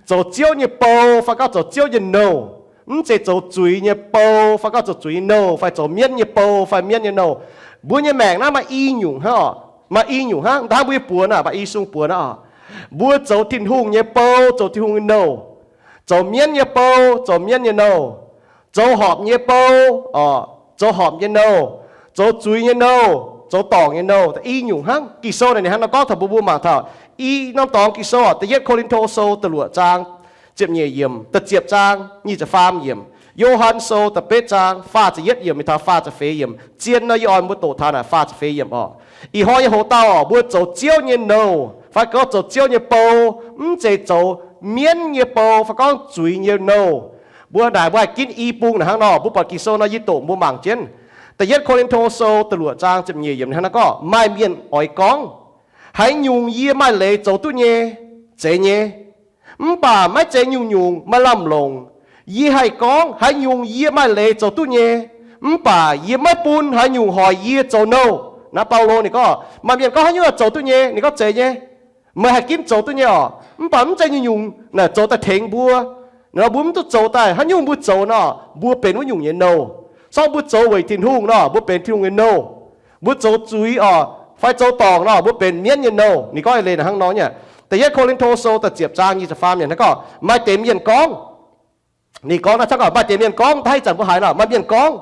Zoux Ziouv nyei bou fai gorngv zoux Ziouv nyei nouh. Mv zeiz zoux zuiz nyei bou fai gorngv zoux zuiz nyei nouh, fai zoux mienv nyei bou fai mienv nyei nouh. Mbuo nyei maengc naaiv maaih i nyungc hnangv oc. Maaih i nyungc hnangv. Hnangv mbuo nyei buoz naaic, maaih i sung buoz naaiv oc. Mbuo zoux Tin-Hungh nyei bou, zoux Tin-Hungh nyei nouh. Zoux mienv nyei bou, zoux mienv nyei nouh. Zoux horpc nyei bou, zoux horpc nyei nouh. Zoux zuiz nyei nouh, zoux dorngc nyei nouh. I nyungc hnangv. Ging-Sou naaic ninh hnangv nor gorngv taux mbuo, mbuo mangc taux i norm dorngx Ging-Sou oc. Da'yietv Ko^lin^to Sou da'luoqc zaang ziepc nyeic yiemc, da'ziepc zaang nyic ziepc faam yiemc. Yo^han Sou da'betv zaang faah ziepc yietv yiemc mingh taux faah ziepc feix yiemc. Zien nor yie oix mbuo doqc taux naaic faah ziepc feix yiemc oc. Ih hnoi nyei hoc-dauh oc, mbuo zoux Ziouv nyei nouh fai gorngv zoux Ziouv nyei bou, mv zeiz zoux mienv nyei bou fai gorngv zuiz nyei nouh. Mbuo naaic mbuo haih ginv i bung naaic hnangv nor, mbuo buatc Ging-Sou nor yie doqc mbuo mangc jienv. Da'yietv Ko^lin^to Sou da'luoqc zaang ziepc nyeic yiemc hnangv naaiv gorngv, maaih mienh oix gorngv, haaix nyungc yie maaih leiz zoux duqv nyei, zeiz nyei. Mv baac maiv zeiz nyungc-nyungc maaih lamh longc. Yie haih gorngv, haaix nyungc yie maaih leiz zoux duqv nyei, mv baac yie maiv bun haaix nyungc hoic yie zoux nouh. Naaiv Baulo ninh gorngv, maaih mienh gorngv haaix nyungc zoux duqv nyei, ninh gorngv zeiz nyei. Meih haih ginv zoux duqv nyei oc, mv baac mv zeiz nyungc-nyungc naaic zoux daaih tengx mbuo. Nor mbuo mv duqv zoux daaih, haaix nyungc mbuo zoux nor, mbuo benx wuov nyungc nyei nouh. Sorng mbuo zoux weic Tin-Hungh nor, mbuo benx Tin-Hungh nyei nouh. Mbuo zoux zuiz oc, fai zoux dorngc nor, mbuo benx mienv nyei nouh. Ninh gorngv eix leiz naaic hnangv nor nyei. Da'yietv Ko^lin^to Sou da'ziepc zaang nyic ziepc faam yiemc hnangv gorngv, maaih deix mienh gorngv, ninh gorngv naaiv hnangv gorngv, maaih deix mienh gorngv, da'haaix zanc mbuo haiz nor, maaih mienh gorngv,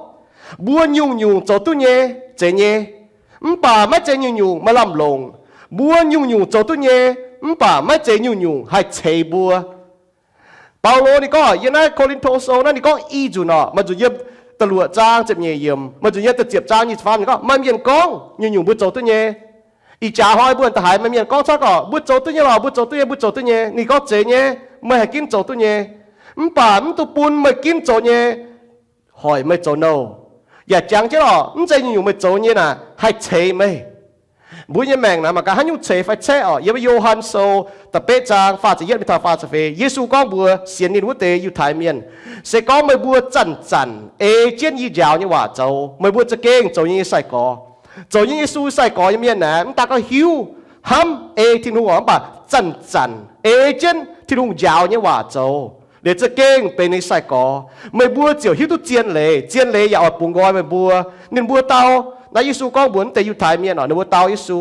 mbuo nyungc-nyungc zoux duqv nyei, zeiz nyei. Mv baac maiv zeiz nyungc-nyungc maaih lamh longc. Mbuo nyungc-nyungc zoux duqv nyei, mv baac maiv zeiz nyungc-nyungc haih ceix mbuo. Baulo ninh gorngv yiem naaiv Ko^lin^to Sou naaiv ninh gorngv i nzunc oc, maaih nzunc yiem da'luoqc zaang ziepc nyeic yiemc, maaih nzunc yiem da'ziepc zaang nyic ziepc faam yiemc gorngv, maaih mienh gorngv nyungc-nyungc mbuo zoux duqv nyei. Ih jaax hnoi mbuo da'haiz maaih mienh gorngv camv gorngv, mbuo zoux duqv nyei lorqc, mbuo zoux duqv nyei, mbuo zoux duqv nyei. Ninh gorngv zeiz nyei, meih haih ginv zoux duqv nyei. Mv baac mv dungx bun meih ginv zoux nyei hoic meih zoux nouh. Yaac jangx jienv lorqc, mv zeiz nyungc-nyungc meih zoux nyei naaic haih ceix meih. Mbuo nyei maengc naaic mangc gaax haaix nyungc ceix fai caeqv oc. Yiem Yo^han Sou da'betv zaang faah ziepc yietv mingh taux faah ziepc feix, Yesu gorngv mbuox sienx ninh wuov deix Yiutai Mienh, se gorngv meih mbuo zanc-zanc ei jienv yie njaaux nyei waac zoux, meih mbuo za'gengh zoux yie nyei sai-gorx. Zoux yie Yesu sai-gorx nyei mienh naaic, mv daaih gorngv hiuv hnamv ei Tin-Hungh oc, mv baac zanc-zanc ei jienv Tin-Hungh njaaux nyei waac zoux, liuz za'gengh benx ninh sai-gorx. Meih mbuo ziouc hiuv duqv zien leiz, zien leiz yaac oix bungx nqoi meih mbuo. Ninh mbuo dau, naaiv Yesu gorngv mbuox wuov deix Yiutai Mienh oc, ninh mbuo dau Yesu.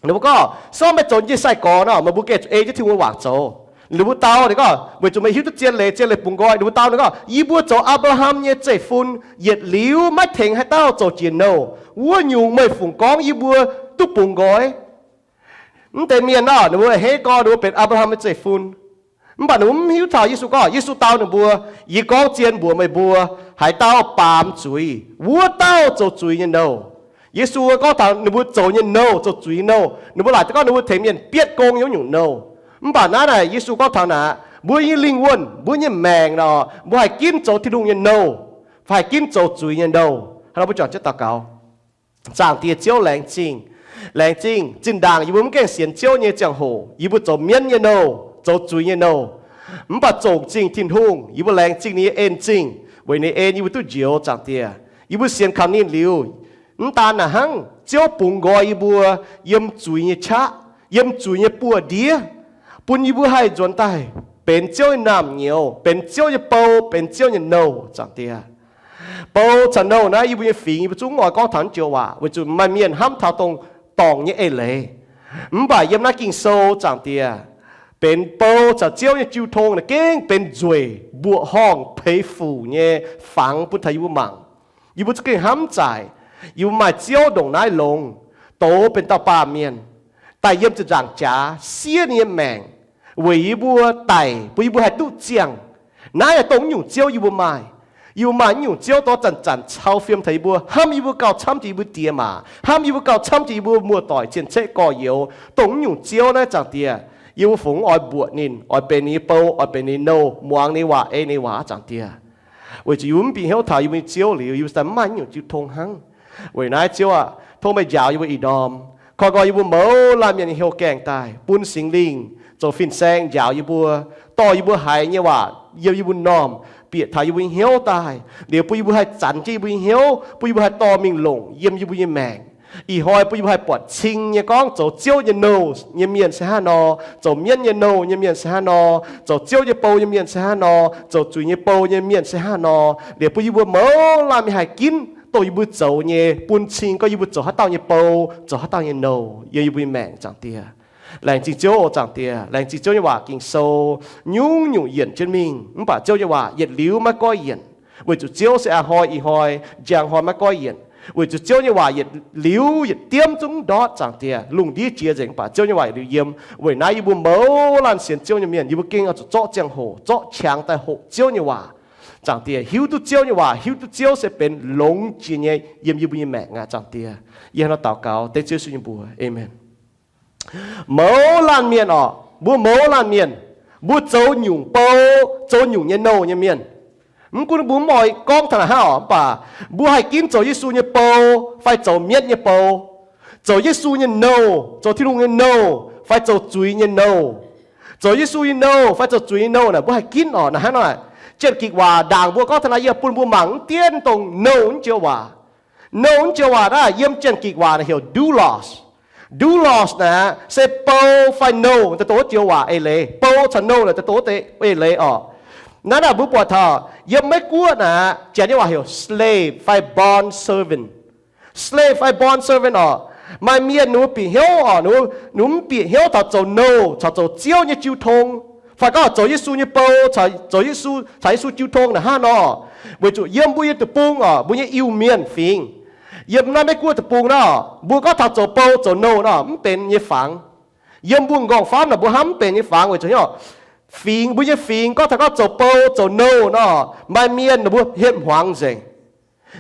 Ninh mbuo gorngv, se gorngv meih zoux yie nyei sai-gorx nor, meih mbuo gengh zuqc ei jienv Tin-Hungh nyei waac zoux. Ninh mbuo dau ninh gorngv, weic zuqc meih hiuv duqv zien leiz, zien leiz bungx nqoi. Ninh mbuo dau ninh gorngv, yie mbuo zoux Apc^laa^ham nyei zeiv-fun, yietc liuz maiv tengx haaix dauh zoux jiex nouh. Wuov nyungc meih fungc gorngv yie mbuo duqv bungx nqoi? Mv deix mienh nor, ninh mbuo a'hneiv gorngv ninh mbuo benx Apc^laa^ham nyei zeiv-fun. Mv baac ninh mbuo mv hiuv taux Yesu gorngv. Yesu dau ninh mbuo, yie gorngv zien mbuox meih mbuo, haaix dauh baamz zuiz, wuov dauh zoux zuiz nyei nouh. Yesu gorngv taux ninh mbuo zoux nyei nouh, zoux zuiz nyei nouh. Ninh mbuo laaic deix gorngv ninh mbuo tengx mienh bietv gong nyei wuov nyungc nouh. Mv baac naaiv naaic Yesu gorngv taux naaic, mbuo nyei lingh wuonh, mbuo nyei maengc nor, mbuo haih ginv zoux Tin-Hungh nyei nouh, fai haih ginv zoux zuiz nyei nouh. Hnangv nor mbuo juangc jienv daux gaux. Zaangc Diex Ziouv, laengz zingh. Laengz zingh, zinh ndaangc yie mbuo mv gaengh sienx Ziouv nyei ziangh hoc, yie mbuo zoux mienv nyei nouh, zoux zuiz nyei nouh. Mv baac zongc zingh Tin-Hungh, yie mbuo laengz zingh ninh nyei en-zingh. Weic ninh en yie mbuo duqv njoux, Zaangc Diex. Yie mbuo sienx kaux ninh liuz, mv daan naaic hnangv, Ziouv bungx nqoi yie mbuo yiem zuiz nyei qaqv, yiem zuiz nyei buoz-ndiev, bun yie mbuo haih nzuonx daaih benx Ziouv nyei naamh nyouz, benx Ziouv nyei bou, benx Ziouv nyei nouh, Zaangc Diex. Bou caux nouh naaiv yie mbuo nyei fingx yie mbuo zungv mv oix gorngv taux naaiv joux waac, weic zuqc maaih mienh hnamv taux dongh dorngc nyei eix leiz. Mv baac yiem naaiv Ging-Sou, Zaangc Diex, benx bou caux Ziouv nyei jiu tong naaic gengh benx nzueic, mbuoqc horngh, peix fuc nyei fangx bun taux yie mbuo mangc. Yie mbuo za'gengh hnamv zaaic, yie mbuo maaih Ziouv ndongc naaiv longx, douz benx dauh baamh mienh, daaih yiem ziepc nzaangc jaax siev ninh nyei maengc, weic yie mbuo daic, bun yie mbuo haih duqv ziangh. Naaiv yaac dongh naaiv nyungc Ziouv yie mbuo maaih. Yie mbuo maaih naaiv nyungc Ziouv dorh zanc-zanc cau fiem taux yie mbuo, hnamv yie mbuo gauh camv jiex yie mbuo diex maac, hnamv yie mbuo gauh camv jiex yie mbuo muoz-doic cien-ceqv gorx-youz. Dongh naaiv nyungc Ziouv naaiv, Zaangc Diex, yie mbuo fungx oix mbuoqc ninh, oix benx ninh nyei bou, oix benx ninh nyei nouh, muangx ninh nyei waac, ei ninh nyei waac, Zaangc Diex. Weic zuqc yie mbuo mv bieqc hnyouv taux yie mbuo nyei Ziouv liuz, yie mbuo daaih mv maaih naaiv nyungc jiu tong hnangv. Weic naaiv Ziouv aah, tov meih njaaux yie mbuo ih ndorm. Koi nqoi yie mbuo mouz laanh mienh nyei hnyouv gaengh daaih, bun Singx Lingh zoux fin-saeng njaaux yie mbuo, dorh yie mbuo haiz nyei waac yiem yie mbuo m'normh bieqc taux yie mbuo nyei hnyouv daaih, liuz bun yie mbuo haih zanx jienv yie mbuo nyei hnyouv, bun yie mbuo haih dorh mingh longc yiem yie mbuo nyei maengc. Ih hnoi bun yie mbuo haih buatc cing nyei gorngv zoux Ziouv nyei nouh nyei mienh se hnangv nor, zoux mienv nyei nouh nyei mienh se hnangv nor, zoux Ziouv nyei bou nyei mienh se hnangv nor, zoux zuiz nyei bou nyei mienh se hnangv nor. Liuz bun yie mbuo mouz laanh mienh haih ginv dongh yie mbuo zoux nyei, bun cing gorngv yie mbuo zoux haaix dauh nyei bou, zoux haaix dauh nyei nouh yiem yie mbuo nyei maengc, Zaangc Diex. Laengz zingh Ziouv, Zaangc Diex. Laengz zingh Ziouv nyei waac Ging-Sou nyungc-nyungc yienc jienv mingh, mv baac Ziouv nyei waac yietc liuz maiv goiv yienc, weic zuqc Ziouv se a'hnoi ih hnoi njang hnoi maiv goiv yienc. Weic zuqc Ziouv nyei waac yietc liuz yietc diemv zungv ndortv, Zaangc Diex. Lungh ndiev jiex nzengc, mv baac Ziouv nyei waac yietc liuz yiem. Weic naaiv yie mbuo mouz laanh sienx Ziouv nyei mienh, yie mbuo gengh oix zuqc zorqv ziangh hoc, zorqv qangx daaih hoqc Ziouv nyei waac, Zaangc Diex. Hiuv duqv Ziouv nyei waac, hiuv duqv Ziouv se benx longx jiex nyei yiem yie mbuo nyei maengc aqv, Zaangc Diex. Yie hnangv naaiv daux gaux dengv Ziouv Yesu nyei mbuox. Aamen. Mouz laanh mienh oc, mbuo mouz laanh mienh, mbuo zoux nyungc bou, zoux nyungc nyei nouh nyei mienh. Mv gunv mbuo mv oix gorngv taux naaic hnangv oc, mv baac mbuo haih ginv zoux Yesu nyei bou fai zoux mienv nyei bou, zoux Yesu nyei nouh, zoux Tin-Hungh nyei nouh fai zoux zuiz nyei nouh, zoux Yesu nyei nouh fai zoux zuiz nyei nouh naaic, mbuo haih ginv oc. Naaic hnangv nor, Janx-Gikc waac ndaangc mbuo gorngv taux naaic, yie bun mbuo mangc mv diemv dongh nouh wuov joux waac. Nouh wuov joux waac naaic yiem Janx-Gikc waac naaic heuc doulos. Doulos naaic se bou fai nouh daaih dongh wuov joux waac eix leiz. Bou caux nouh naaic daaih dongh wuov deix eix leiz oc. Naaiv naaic mbuo buatc taux yiem Meiv Guoqv naaic, Janx nyei waac heuc slave fai bond servant. Slave fai bond servant oc. Maaih mienh ninh mbuo bieqc hnyouv oc, ninh mbuo mv bieqc hnyouv taux zoux nouh caux zoux Ziouv nyei jiu tong, fai gorngv zoux Yesu nyei bou caux zoux Yesu, caux Yesu jiu tong naaic hnangv nor. Weic zuqc yiem mbuo nyei deic-bung oc, mbuo nyei Iu-Mienh fingx, yiem naaiv Meiv Guoqv deic-bung naaic, mbuo gorngv taux zoux bou zoux nouh naaic mv benx nyei fangx. Yiem mbuo m'nqorngv famv naaic mbuo hnamv mv benx nyei fangx weic zuqc fingx, mbuo nyei fingx gorngv taux gorngv zoux bou zoux nouh nor, maaih mienh ninh mbuo hmien hmuangx nzengc.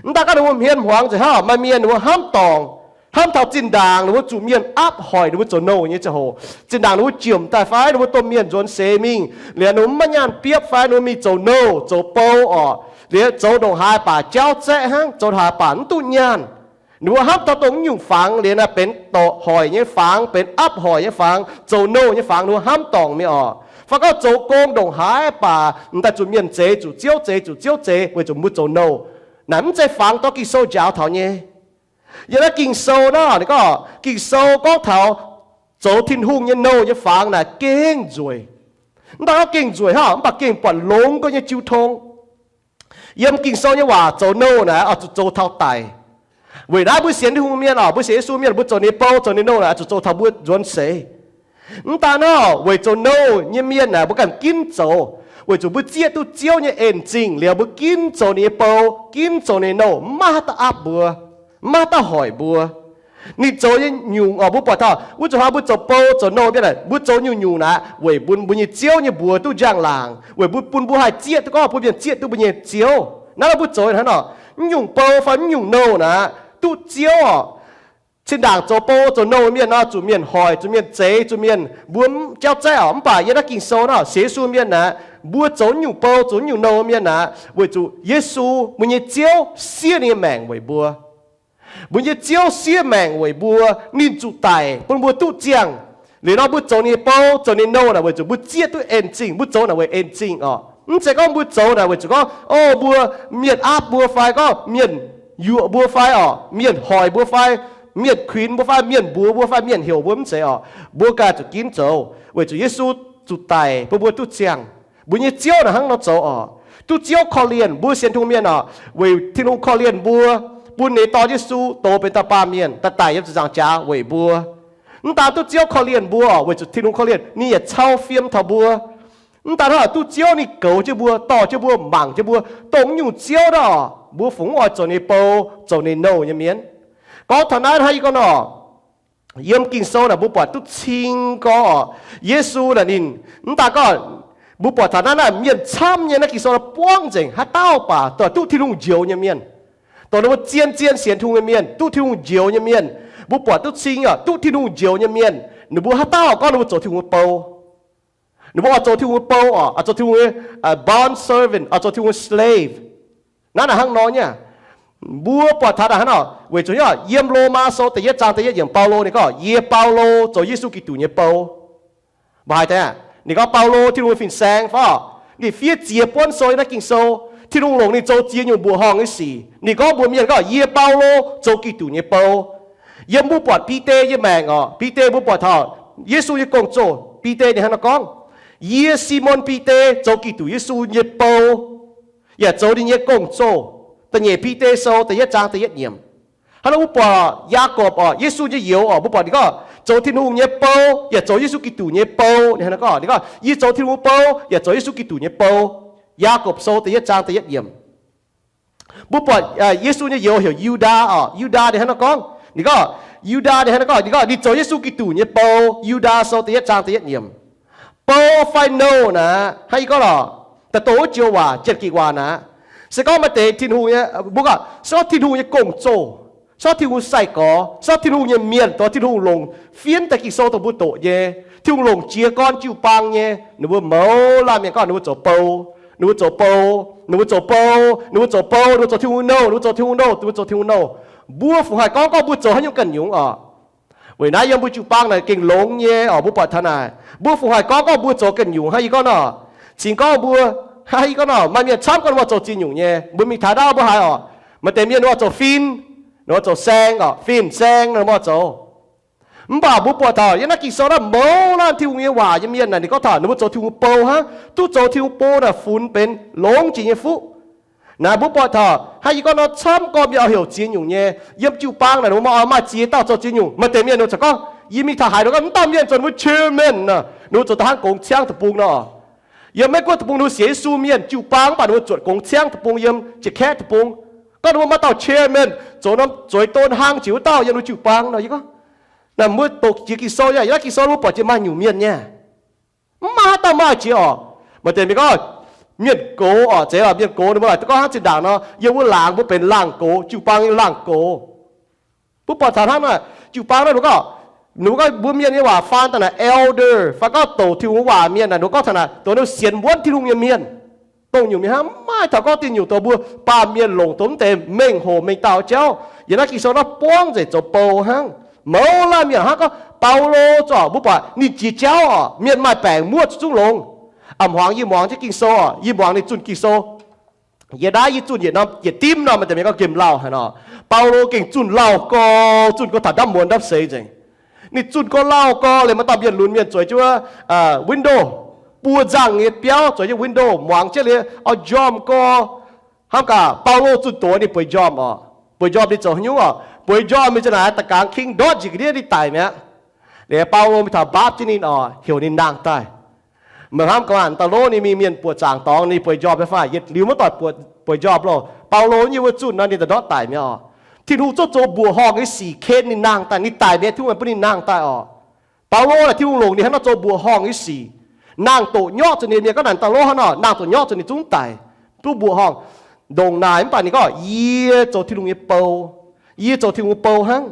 Mv daan gorngv ninh mbuo hmien hmuangx nzengc hnangv, maaih mienh ninh mbuo hnamv dorngc, hnamv taux zinh ndaangc ninh mbuo zuqc mienh aapv hoic ninh mbuo zoux nouh nyei ziangh hoc, zinh ndaangc ninh mbuo jiomc daaih fai ninh mbuo domh mienh nzuonx seix mingh, liuz ninh mbuo maiv nyaanh biopv fai ninh mbuo mingh zoux nouh zoux bou oc, liuz zoux ndongc haaix baac jauv zaeqv hnangv, zoux ndongc haaix baac mv duqv nyaanh. Ninh mbuo hnamv taux dongh mv nyungc fangx liuz naaic benx doqc hoic nyei fangx, benx aapv hoic nyei fangx, zoux nouh nyei fangx, ninh mbuo hnamv dorngc mi'aqv oc. Fai gorngv zoux gong ndongc haaix baac m'daaih zuqc mienh zeix, zuqc Ziouv zeix, zuqc Ziouv zeix weic zuqc mbuo zoux nouh. Naaic mv zeiz fangx dorh Ging-Sou njaaux taux nyei. Yiem naaiv Ging-Sou naaic ninh gorngv, Ging-Sou gorngv taux zoux Tin-Hungh nyei nouh nyei fangx naaic gengh nzueic. Mv daan gorngv gengh nzueic hnangv, mv baac gengh buatc longx gau nyei jiu tong. Yiem Ging-Sou nyei waac zoux nouh naaic oix zuqc zoux taux daic. Weic naaiv mbuo sienx Tin-Hungh mienh oc, mbuo sienx Yesu mienh, mbuo zoux ninh nyei bou, zoux ninh nouh naaic oix zuqc zoux taux mbuo nzuonx seix. Mv daan nor, weic zoux nouh nyei mienh naaic mbuo ganh ginv zoux, weic zuqc mbuo zieqv duqv Ziouv nyei en zingh liuz mbuo ginv zoux ninh nyei bou, ginv zoux ninh nyei nouh, maiv maaih haaix dauh aapv mbuo, maiv maaih haaix dauh hoic mbuo. Ninh zoux nyei nyungc oc, mbuo buatc taux wuov zuqc hnoi mbuo zoux bou zoux nouh mienh naaic, mbuo zoux nyungc-nyungc naaic weic bun mbuo nyei Ziouv nyei mbuox duqv njang-laangc, weic bun mbuo haih zieqv duqv, gorngv bun mienh zieqv duqv mbuo nyei Ziouv. Naaiv mbuo zoux hnangv nor, mv nyungc bou fai mv nyungc nouh naaic duqv Ziouv oc. Zinh ndaangc zoux bou zoux nouh mienh nor, zuqc mienh hoic, zuqc mienh zeix, zuqc mienh mbuo jauv zaeqv oc. Mv baac yiem naaiv Ging-Sou nor, sienx Yesu mienh naaic, mbuo zoux mv nyungc bou zoux mv nyungc nouh mienh naaic, weic zuqc Yesu, mbuo nyei Ziouv, siev ninh nyei maengc weic mbuo. Mbuo nyei Ziouv siev maengc weic mbuo, ninh zuqc daic bun mbuo duqv ziangh. Liuz nor mbuo zoux ninh nyei bou zoux ninh nyei nouh naaic weic zuqc mbuo zieqv duqv en zingh, mbuo zoux naaic weic en zingh oc. Mv zeiz gorngv mbuo zoux naaic weic zuqc gorngv, o, mbuo, mienh aapv mbuo fai gorngv mienh yuoqc mbuo fai oc, mienh hoic mbuo fai, mienh kuinx mbuo fai, mienh mbuox mbuo fai, mienh heuc mbuo, mv zeiz oc. Mbuo ganh zuqc ginv zoux weic zuqc Yesu zuqc daic bun mbuo duqv ziangh. Mbuo nyei Ziouv naaic hnangv nor zoux oc. Duqv Ziouv korv-lienh mbuo sienx Tin-Hungh mienh oc, weic Tin-Hungh korv-lienh mbuo, bun ninh nyei Dorn Yesu douz benx dauh baamh mienh daaih daic yiem ziepc nzaangc jaax weic mbuo. Mv daan duqv Ziouv korv-lienh mbuo oc, weic zuqc Tin-Hungh korv-lienh ninh yaac cau fiem taux mbuo. Mv daan hnangv, duqv Ziouv ninh goux jienv mbuo, dorh jienv mbuo, mangc jienv mbuo, dongh nyungc Ziouv naaic oc, mbuo fungc mv oix zoux ninh nyei bou, zoux ninh nyei nouh nyei mienh. Gorngv taux naaiv hnangv yie gorngv nor, yiem Ging-Sou naaic mbuo buatc duqv cing gorngv oc, Yesu naaic ninh, mv daan gorngv, mbuo buatc taux naaiv naaic mienh camv nyei naaiv Ging-Sou naaic buangv nzengc, haaix dauh baac dongh duqv Tin-Hungh njoux nyei mienh, dongh ninh mbuo zien-zien sienx Tin-Hungh nyei mienh, duqv Tin-Hungh njoux nyei mienh, mbuo buatc duqv cing oc, duqv Tin-Hungh njoux nyei mienh, ninh mbuo haaix dauh gorngv ninh mbuo zoux Tin-Hungh nyei bou. Ninh mbuo oix zoux Tin-Hungh nyei bou oc, oix zoux Tin-Hungh nyei, uh, bond servant, oix zoux Tin-Hungh nyei slave. Naaiv naaic hnangv nor nyei. Mbuo buatc taux naaic hnangv nor, weic zuqc yiem Lomaa Sou da'yietv zaang da'yietv yiemc Baulo ninh gorngv, yie Baulo zoux Yesu Giduc nyei bou. Mv haiz deix, ninh gorngv Baulo Tin-Hungh nyei fin-saeng fai, ninh fiev ziex buonv sou yiem naaiv Ging-Sou, Tin-Hungh longc ninh zoux ziex nyungc mbuoqc horngh nyei sic. Ninh gorngv mbuox mienh gorngv, yie Baulo zoux Giduc nyei bou. Yiem mbuo buatc Bide nyei maengc orqc, Bide mbuo buatc taux Yesu nyei gong-zoh, Bide ninh hnangv naaiv gorngv, Yie Simon Bide zoux Giduc Yesu nyei bou, yaac zoux ninh nyei gong-zoh. Da'nyeic Bide sou da'yietv zaang da'yietv nyiemc. Hnangv naaiv mbuo buatc Yaagorpc orqc, Yesu nyei youz orqc, mbuo buatc ninh gorngv zoux Tin-Hungh nyei bou, yaac zoux Yesu Giduc nyei bou. Ninh hnangv naaiv gorngv, ninh gorngv, Yie zoux Tin-Hungh bou, yaac zoux Yesu Giduc nyei bou. Yaagorpc sou da'yietv zaang da'yietv nyiemc. Mbuo buatc Yesu nyei youz heuc Yu^ndaa orqc, Yu^ndaa ninh hnangv naaiv gorngv, ninh gorngv, Yu^ndaa ninh hnangv naaiv gorngv, ninh gorngv ninh zoux Yesu Giduc nyei bou. Yu^ndaa sou da'yietv zaang da'yietv nyiemc. Bou fai nouh naaic, hnangv yie gorngv lorqc, da'doh wuov joux waac, janx-gikc waac naaic, se gorngv maaih deix Tin-Hungh nyei, mbuo gorngv se gorngv Tin-Hungh nyei gong-zoh, se gorngv Tin-Hungh sai-gorx, se gorngv Tin-Hungh nyei mienh, dongh Tin-Hungh longc fienv daaih Ging-Sou dongh mbuo doqc nyei, Tin-Hungh longc jiez gorn jiu-baang nyei, ninh mbuo mouz laanh mienh gorngv ninh mbuo zoux bou, ninh mbuo zoux bou, ninh mbuo zoux bou, ninh mbuo zoux bou, ninh mbuo zoux Tin-Hungh nouh, ninh mbuo zoux Tin-Hungh nouh, ninh mbuo zoux Tin-Hungh nouh. Mbuo fungc haih gorngv gorngv mbuo zoux haaix nyungc ganh nyungc orqc? Weic naaiv yiem mbuo jiu-baang naaic gengh longx nyei orqc, mbuo buatc taux naaic. Mbuo fungc haih gorngv gorngv mbuo zoux ganh nyungc hnangv yie gorngv nor. Cingx gorngv mbuo, hnangv yie gorngv nor, maaih mienh camv gorngv ninh mbuo zoux ziex nyungc nyei. Mbuo mingh taux ndau mbuo haiz orqc, maaih deix mienh ninh mbuo zoux fin, ninh mbuo zoux saeng orqc, fin saeng ninh mbuo zoux. Mv baac mbuo buatc taux yiem naaiv Ging-Sou naaiv mouz laanh Tin-Hungh nyei waac nyei mienh naaic, ninh gorngv taux ninh mbuo zoux Tin-Hungh bou hnangv, duqv zoux Tin-Hungh bou naaic funx benx longx jiex nyei fuqv. Naaic mbuo buatc taux hnangv yie gorngv nor, camv gorngv mienh oix heuc ziex nyungc nyei. Yiem jiu-baang naaic ninh mbuo maaih oix maaih ziex dauh zoux ziex nyungc. Maaih deix mienh ninh mbuo ziouc gorngv, yie mingh taux haaix ninh gorngv, mv dauh mienh zoux ninh mbuo chairman nor, ninh mbuo zoux da'hnangv gongx ciangv deic-bung nor. Yiem Meiv Guoqv deic-bung ninh mbuo sienx Yesu mienh jiu-baang, mv baac ninh mbuo zuotc gongx ciangv deic-bung yiem jiex kaeqv deic-bung. Gorngv ninh mbuo maaih dauh chairman zoux norm zueiz don hlang jiex wuov dauh yiem ninh mbuo jiu-baang nor. Yie gorngv, naaic mbuo doqc jiex Ging-Sou nyei, yiem naaiv Ging-Sou mbuo buatc jiex maaih nyungc mienh nyei. Mv maaih haaix dauh maaih jiex orqc. Maaih deix mienh gorngv, mienh gox orqc, zeiz orqc, mienh gox ninh mbuo laaic duqv gorngv hnangv zinh ndaangc nor, yiem wuov laangz mbuo benx laangz gox, jiu-baang nyei laangz gox. Mbuo buatc taux hnangv naaic, jiu-baang naaiv ninh mbuo gorngv, ninh mbuo gorngv mbuo mienh nyei waac faan daaih naaic elder, fai gorngv douc Tin-Hungh waac mienh naaic, ninh mbuo gorngv taux naaic dongh ninh sienx wuonv Tin-Hungh nyei mienh. Dongh nyungc mienh hnangv, mv maaih taux gorngv dinh nyungc dongh mbuo baamh mienh longc dongh mv deix mengh hoc mengh dauh jauv. Yiem naaiv Ging-Sou naaiv buangv nzengc zoux bou hnangv. Mouz laanh mienh hnangv gorngv Baulo zorqv mbuo buatc ninh jiex jauv orqc, mienh maaih baengc muoqv zuqc zungv longx. A'hmuangx yie muangx jienv Ging-Sou orqc, yie muangx ninh zunh Ging-Sou. Yie naaiv yie zunh yietc norm yietc dimv nor, maaih deix mienh gorngv nqemh lauh haaix nor. Baulo gengh zunh lauh gorx, zunh gorx taux ndapv muonz ndapv seix nzengc. Ninh zunh gorx lauh gorx liuz, maaih dauh mienh lunx mienh zueiz jienv wuov window, buo nzangh nyei biauv zueiz jienv window muangx jienv liuz, oix njormh gorx. Hnamv gaax, Baulo zunh doz ninh bueix njormh orqc. Bueix njormh ninh zoux haaix nyungc orqc? Bueix njormh ninh ziouc naaic da'gaangx king ndortv njiec ga'ndiev ninh daic mi'aqv. Liuz Baulo mingh taux mbaapv jienv ninh orqc, heuc ninh nangh daaih. Meih hnamv gaax, dauh lov ninh mingh mienh buoqc zaangc dorngx ninh bueix njormh nyei fai? Yietc liuz maiv doic bueix njormh loh. Baulo nyei wuov zunh nor ninh daaih ndortv daic mi'aqv orqc. Tin-Hungh zungv zoux mbuoqc horngh nyei sic ken ninh nangh daaih, ninh daic mi'aqv, Tin-Hungh bun ninh nangh daaih orqc. Baulo naaic Tin-Hungh longc ninh hnangv nor zoux mbuoqc horngh nyei sic. Nangh doqc nyorqv zuqc ninh, mienh gorngv naaic dauh lov hnangv nor nangh doqc nyorqv zuqc ninh zungv daic. Duqv mbuoqc horngh. Ndongc naaic mv baac ninh gorngv, yie zoux Tin-Hungh nyei bou. Yie zoux Tin-Hungh bou hnangv.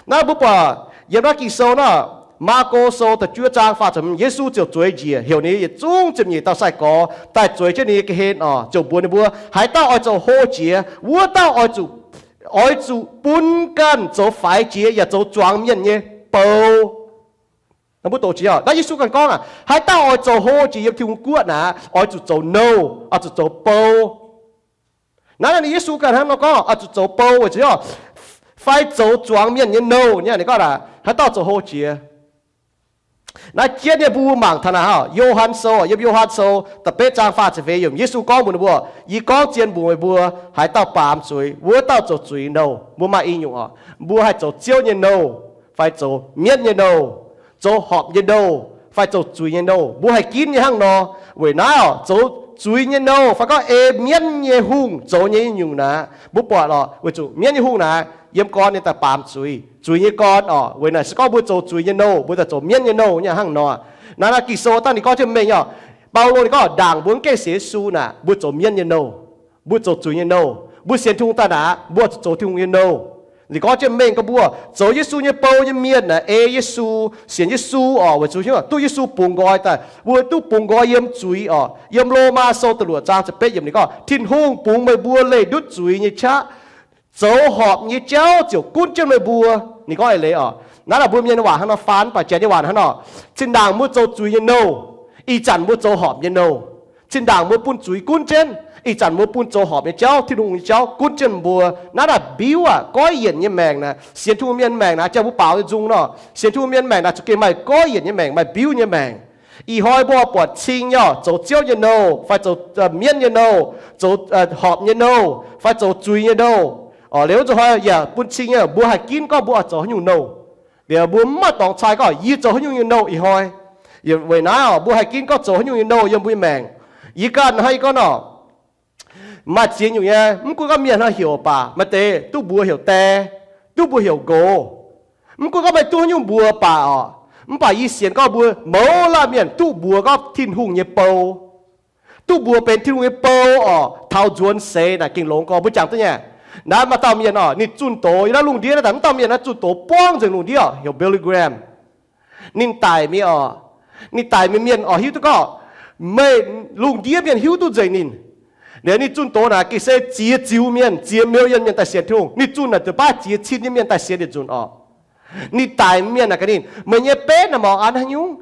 Naaiv mbuo buatc yiem naaiv Ging-Sou naaiv, Maako Sou da'juov zaang faah ziepc, Yesu ziouc zueiz njiec, heuc ninh yietc zungv ziepc nyeic dauh sai-gorx daaih zueiz jienv ninh nyei ga'hlen orqc, ziouc mbuox ninh mbuo, haaix dauh oix zoux hlo jiex, wuov dauh oix zuqc, oix zuqc bun ganh zoux faix jiex yaac zoux zuangx mienh nyei bou. Mbuo doqc jiex, naaiv Yesu ganh gorngv aqv, haaix dauh oix zoux hlo jiex yiem Tin-Hungh guoqv naaic, oix zuqc zoux nouh, oix zuqc zoux bou. Naaiv ninh Yesu ganh hnangv nor gorngv, oix zuqc zoux bou weic zuqc, fai zoux zuangx mienh nyei nouh nyei. Ninh gorngv naaic, haaix dauh zoux hlo jiex. Naaiv jienv nyei mbuo mangc taux naaic, Yo^han Sou, yiem Yo^han Sou da'betv zaang faah ziepc feix yiemc, Yesu gorngv mbuox ninh mbuo, yie gorngv zien mbuox meih mbuo, haaix dauh baamz zuiz, wuov dauh zoux zuiz nyei nouh. Mbuo maaih i nyungc oc, mbuo haih zoux Ziouv nyei nouh, fai zoux mienv nyei nouh, zoux horpc nyei nouh, fai zoux zuiz nyei nouh. Mbuo haih ginv nyei hnangv nor. Weic naaiv oc, zoux zuiz nyei nouh fai gorngv ei mienv nyei hungh zoux nyei nyungc naaic, mbuo buatc oc, weic zuqc mienv nyei hungh naaic yiem gorn ninh daaih baamz zuiz, zuiz nyei gorn oc. Weic naaic se gorngv mbuo zoux zuiz nyei nouh, mbuo daaih zoux mienv nyei nouh nyei hnangv nor. Naaiv naaiv Ging-Sou dangh ninh gorngv jienv mengh oc, Baulo ninh gorngv ndaangc mbuo mv gaengh sienx Yesu naaic, mbuo zoux mienv nyei nouh, mbuo zoux zuiz nyei nouh. Mbuo sienx Tin-Hungh daaih naaic, mbuo zuqc zoux Tin-Hungh nyei nouh. Ninh gorngv jienv mengh gorngv mbuo zoux Yesu nyei bou nyei mienh naaic, ei Yesu, sienx Yesu oc, weic zuqc duqv Yesu bungx nqoi daaih, mbuo duqv bungx nqoi yiem zuiz oc. Yiem Lomaa Sou da'luoqc zaang ziepc betv yiemc ninh gorngv, Tin-Hungh bungx meih mbuo leih ndutv zuiz nyei qaqv, zoux horpc nyei jauv ziouc gunv jienv meih mbuo. Ninh gorngv eix leiz oc, naaiv naaic mbuo mienh nyei waac hnangv nor faan, mv baac janx nyei waac hnangv nor, zinh ndaangc mbuo zoux zuiz nyei nouh, ih zanc mbuo zoux horpc nyei nouh. Zinh ndaangc mbuo bun zuiz gunv jienv, Ih zanc mbuo bun zoux horpc nyei jauv, Tin-Hungh nyei jauv gunv jienv mbuo. Naaiv naaic biuv aac, goiv yienc nyei maengc naaic, sienx Tin-Hungh mienh maengc naaic, jang mbuo baaux nzung nor, sienx Tin-Hungh mienh maengc naaic zuqc gengh maaih goiv yienc nyei maengc, maaih biuv nyei maengc. Ih hnoi mbuo buatc cing nyei oc, zoux ziouv nyei nouh, fai zoux mienv nyei nouh, zoux horpc nyei nouh, fai zoux zuiz nyei nouh. Liuz nzunc hnoi yaac bun cing nyei, mbuo haih ginv gorngv mbuo oix zoux haaix nyungc nouh. Liuz mbuo mv maaih dorngx cai gorngv yie zoux haaix nyungc nyei nouh ih hnoi. Weic naaiv oc, mbuo haih ginv gorngv zoux haaix nyungc nyei nouh yiem mbuo nyei maengc. Yie ganh hnangv yie gorngv nor, maaih ziex nyungc nyei, mv gunv gorngv mienh hnangv heuc baac maaih deix duqv mbuox heuc die, duqv mbuox heuc nqox. Mv gunv gorngv meih duqv haaix nyungc mbuox baac oc, mv baac yie sienx gorngv mbuo mouz laanh mienh duqv mbuox gorngv Tin-Hungh nyei bou, duqv mbuox benx Tin-Hungh nyei bou oc, taux nzuonx seix naaic gengh longx gorx. Mbuo jangx duqv nyei. Naaiv maaih dauh mienh oc, ninh zunh doz yiem naaiv lungh ndiev naaiv daaih, mv dauh mienh naaiv zunh doz buangv nzengc lungh ndiev oc, heuc Billy Graham. Ninh daic mingh oc, ninh daic mingh mienh oix hiuv duqv gorngv, meih lungh ndiev mienh hiuv duqv nzengc ninh. Liuz ninh zunh doz naaic gengh se ziex ziux mienh, ziex million mienh daaih sienx Tin-Hungh. Ninh zunh naaic deix baav ziex cin nyei mienh daaih sienx yietc nzunc oc. Ninh daic mingh mienh naaic gaax ninh, meih nyei benv naaic mv oix an haaix nyungc?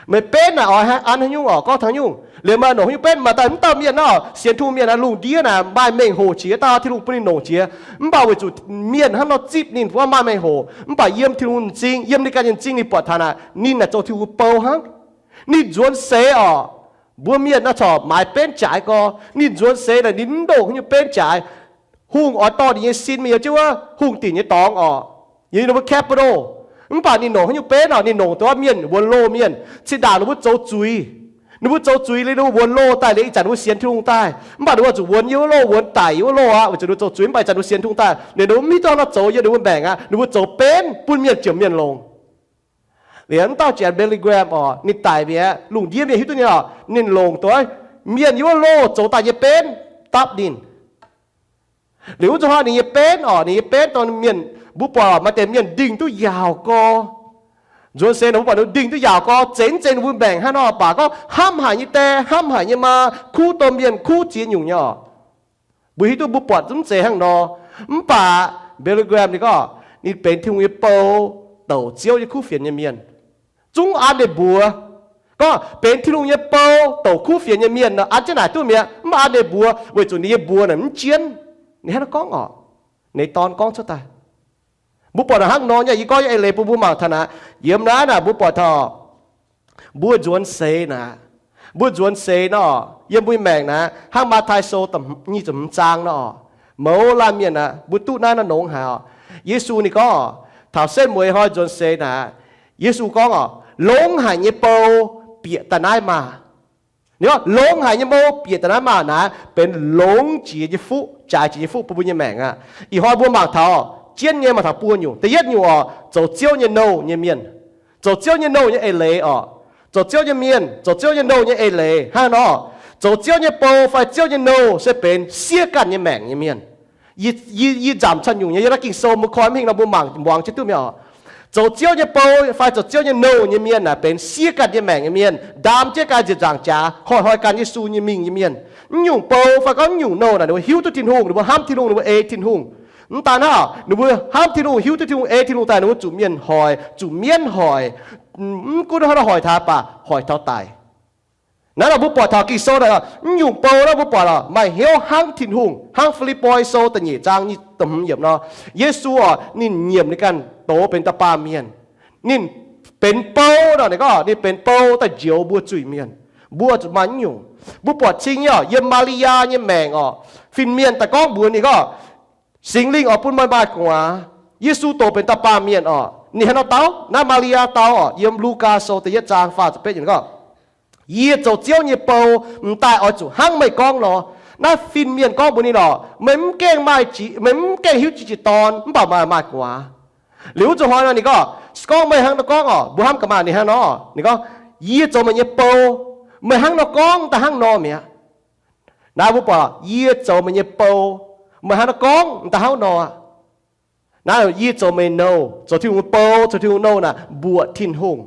Meih benv naaic oix an haaix nyungc oc? Gorngv taux nyungc liuz maaih nongc haaix nyungc benv? Maaih daaih mv dauh mienh nor, sienx Tin-Hungh mienh naaic, lungh ndiev naaic maaih mengh hoc qiex, dauh Tin-Hungh bun ninh nongc qiex. Mv baac weic zuqc mienh hnangv nor zipv ninh, mv maaih mengh hoc. Mv baac yiem Tin-Hungh m'zing, yiem ninh ganh nyei m'zing ninh buatc taux naaic, ninh naaic zoux Tin-Hungh bou hnangv. Ninh nzuonx seix oc, mbuo mienh naaiv corc maaiz benv jaaix gorx. Ninh nzuonx seix naaic ninh mv longc haaix nyungc benv jaaix. Hungh oix dorh ninh nyei sin mingh yiem jienv wuov hungh dinc nyei dorngx oc, yiem ninh mbuo capital. Mv baac ninh longc haaix nyungc benv oc? Ninh longc dongh mienh wuonx loh mienh. Zinh ndaangc ninh mbuo zoux zuiz, ninh mbuo zoux zuiz liuz ninh mbuo wuonx loh daaih liuz ih zanc ninh mbuo sienx Tin-Hungh daaih, mv baac ninh mbuo zuqc wuonx yiem wuov loh, wuonx daic yiem wuov loh aqv, weic zuqc ninh mbuo zoux zuiz. Mv baac ih zanc ninh mbuo sienx Tin-Hungh daaih liuz ninh mbuo mv hiuv duqv hnangv nor zoux yiem ninh mbuo maengc aqv. Ninh mbuo zoux benv bun mienh jiex mienh longc. Liuz mv dauh janx Billy Graham oc, ninh daic mi'aqv. Lungh ndiev mienh hiuv duqv ninh oc, ninh longc dongh mienh yiem wuov loh zoux daaih nyei benv dapv ninh. Liuz wuov nzunc hnoi ninh nyei benv oc, ninh nyei benv dorh mienh, mbuo buatc maaih deix mienh ndingh duqv yaauc gorx. Nzuonx seix naaic mbuo buatc ninh ndingh duqv yaauc gorx, zeiz mv zeiz ninh mbuo maengc hnangv nor baac gorngv hnamv haic nyei die, hnamv haic nyei maa, kuv domh mienh, kuv ziex nyungc nyei oc. Mbuo hiuv duqv mbuo buatc zungv zeiz hnangv nor. Mv baac Billy Graham ninh gorngv ninh benx Tin-Hungh nyei bou, douc Ziouv nyei kuv fienx nyei mienh. Zungv an ninh mbuox gorngv benx Tin-Hungh nyei bou, douc kuv fienx nyei mienh nor, an jienv naaic duqv mi'aqv. Mv an ninh mbuox weic zuqc ninh nyei mbuox naaic mv jienv. Ninh hnangv naaiv gorngv oc, ninh dorn gorngv cuotv daaih. Mbuo buatc naaic hnangv nor nyei, yie gorngv nyei eix leiz bun mbuo mangc taux naaic. Yiem naaiv naaic mbuo buatc taux mbuo nzuonx seix naaic, mbuo nzuonx seix nor, yiem mbuo nyei maengc naaic, hnangv Matv^taai Sou nyic ziepc hmz zaang nor, mouz laanh mienh naaic mbuo duqv naaiv nor longx haic oc. Yesu ninh gorngv, taux setv mueiz hnoi nzuonx seix naaic, Yesu gorngv oc, longx haic nyei bou bieqc daaih naaiv maah! Ninh gorngv longx haic nyei bou bieqc daaih naaiv maah naaic, benx longx jiex nyei fuqv, jaaix jiex nyei fuqv bun mbuo nyei maengc aqv. Ih hnoi mbuo mangc taux jienv nyei maaih taux buo nyungc. Da'yietv nyungc oc, zoux Ziouv nyei nouh nyei mienh. Zoux Ziouv nyei nouh nyei eix leiz oc, zoux Ziouv nyei mienh, zoux Ziouv nyei nouh nyei eix leiz hnangv nor, zoux Ziouv nyei bou fai Ziouv nyei nouh se benx siev ganh nyei maengc nyei mienh. Yie, yie nzamc camv nyungc nyei, yiem naaiv Ging-Sou mbuo koi mv hingh nor mbuo mangc muangx jienv duqv mi'aqv oc. Zoux Ziouv nyei bou fai zoux Ziouv nyei nouh nyei mienh naaic benx siev ganh nyei maengc nyei mienh, ndaam jienv ganh nziepc nzaangc jaax, hoic hoic ganh Yesu nyei mingh nyei mienh. Mv nyungc bou fai gorngv mv nyungc nouh naaic ninh mbuo hiuv duqv Tin-Hungh, ninh mbuo hnamv Tin-Hungh, ninh mbuo ei Tin-Hungh. Mv daan hnangv, ninh mbuo hnamv Tin-Hungh, hiuv duqv Tin-Hungh, ei Tin-Hungh daaih, ninh mbuo zuqc mienh hoic, zuqc mienv hoic. Mv gunv hnangv nor hoic taux baac hoic taux daic. Naaiv nor mbuo buatc taux Ging-Sou naaic, mv nyungc bou naaiv mbuo buatc oc, maaih hnyouv hnangv Tin-Hungh, hnangv Fi^lipv^poi Sou da'nyeic zaang nyic ziepc hmz yiemc nor, Yesu oc, ninh nyiemc ninh ganh doz benx da'baamh mienh. Ninh benx bou nor, ninh gorngv ninh benx bou daaih njoux mbuo zuiz-mienh. Mbuo zuqc maaih mv nyungc. Mbuo buatc cing nyei oc, yiem Maa^li^yaa nyei maengc oc, fin-mienh daaih gorngv mbuox ninh gorngv, Singx Lingh oix bun meih maaih gu'nguaaz. Yesu doz benx da'baamh mienh oc, ninh hnangv nor dau. Naaiv Maa^li^yaa dau oc, yiem Lugaa Sou da'yietv zaang faah ziepc betv yiemc gorngv, Yie zoux Ziouv nyei bou, m'daaih oix zuqc hnangv meih gorngv nor. Naaiv fin-mienh gorngv mbuox ninh oc, meih mv gaengh maaih jiex, meih mv gaengh hiuv jiex jiex dorn, mv baac meih maaih gu'nguaaz. Liuz wuov zuqc hnoi nor ninh gorngv, se gorngv meih hnangv nor gorngv oc, mbuo hnamv gaax maah, ninh hnangv nor, ninh gorngv, Yie zoux meih nyei bou, meih hnangv nor gorngv, m'daaih hnangv nor mi'aqv. Naaiv mbuo buatc, Yie zoux meih nyei bou, meih hnangv nor gorngv, m'daaih hnangv nor aqv. Naaiv yie zoux meih nouh, zoux Tin-Hungh bou, zoux Tin-Hungh nouh naaic mbuoqc Tin-Hungh.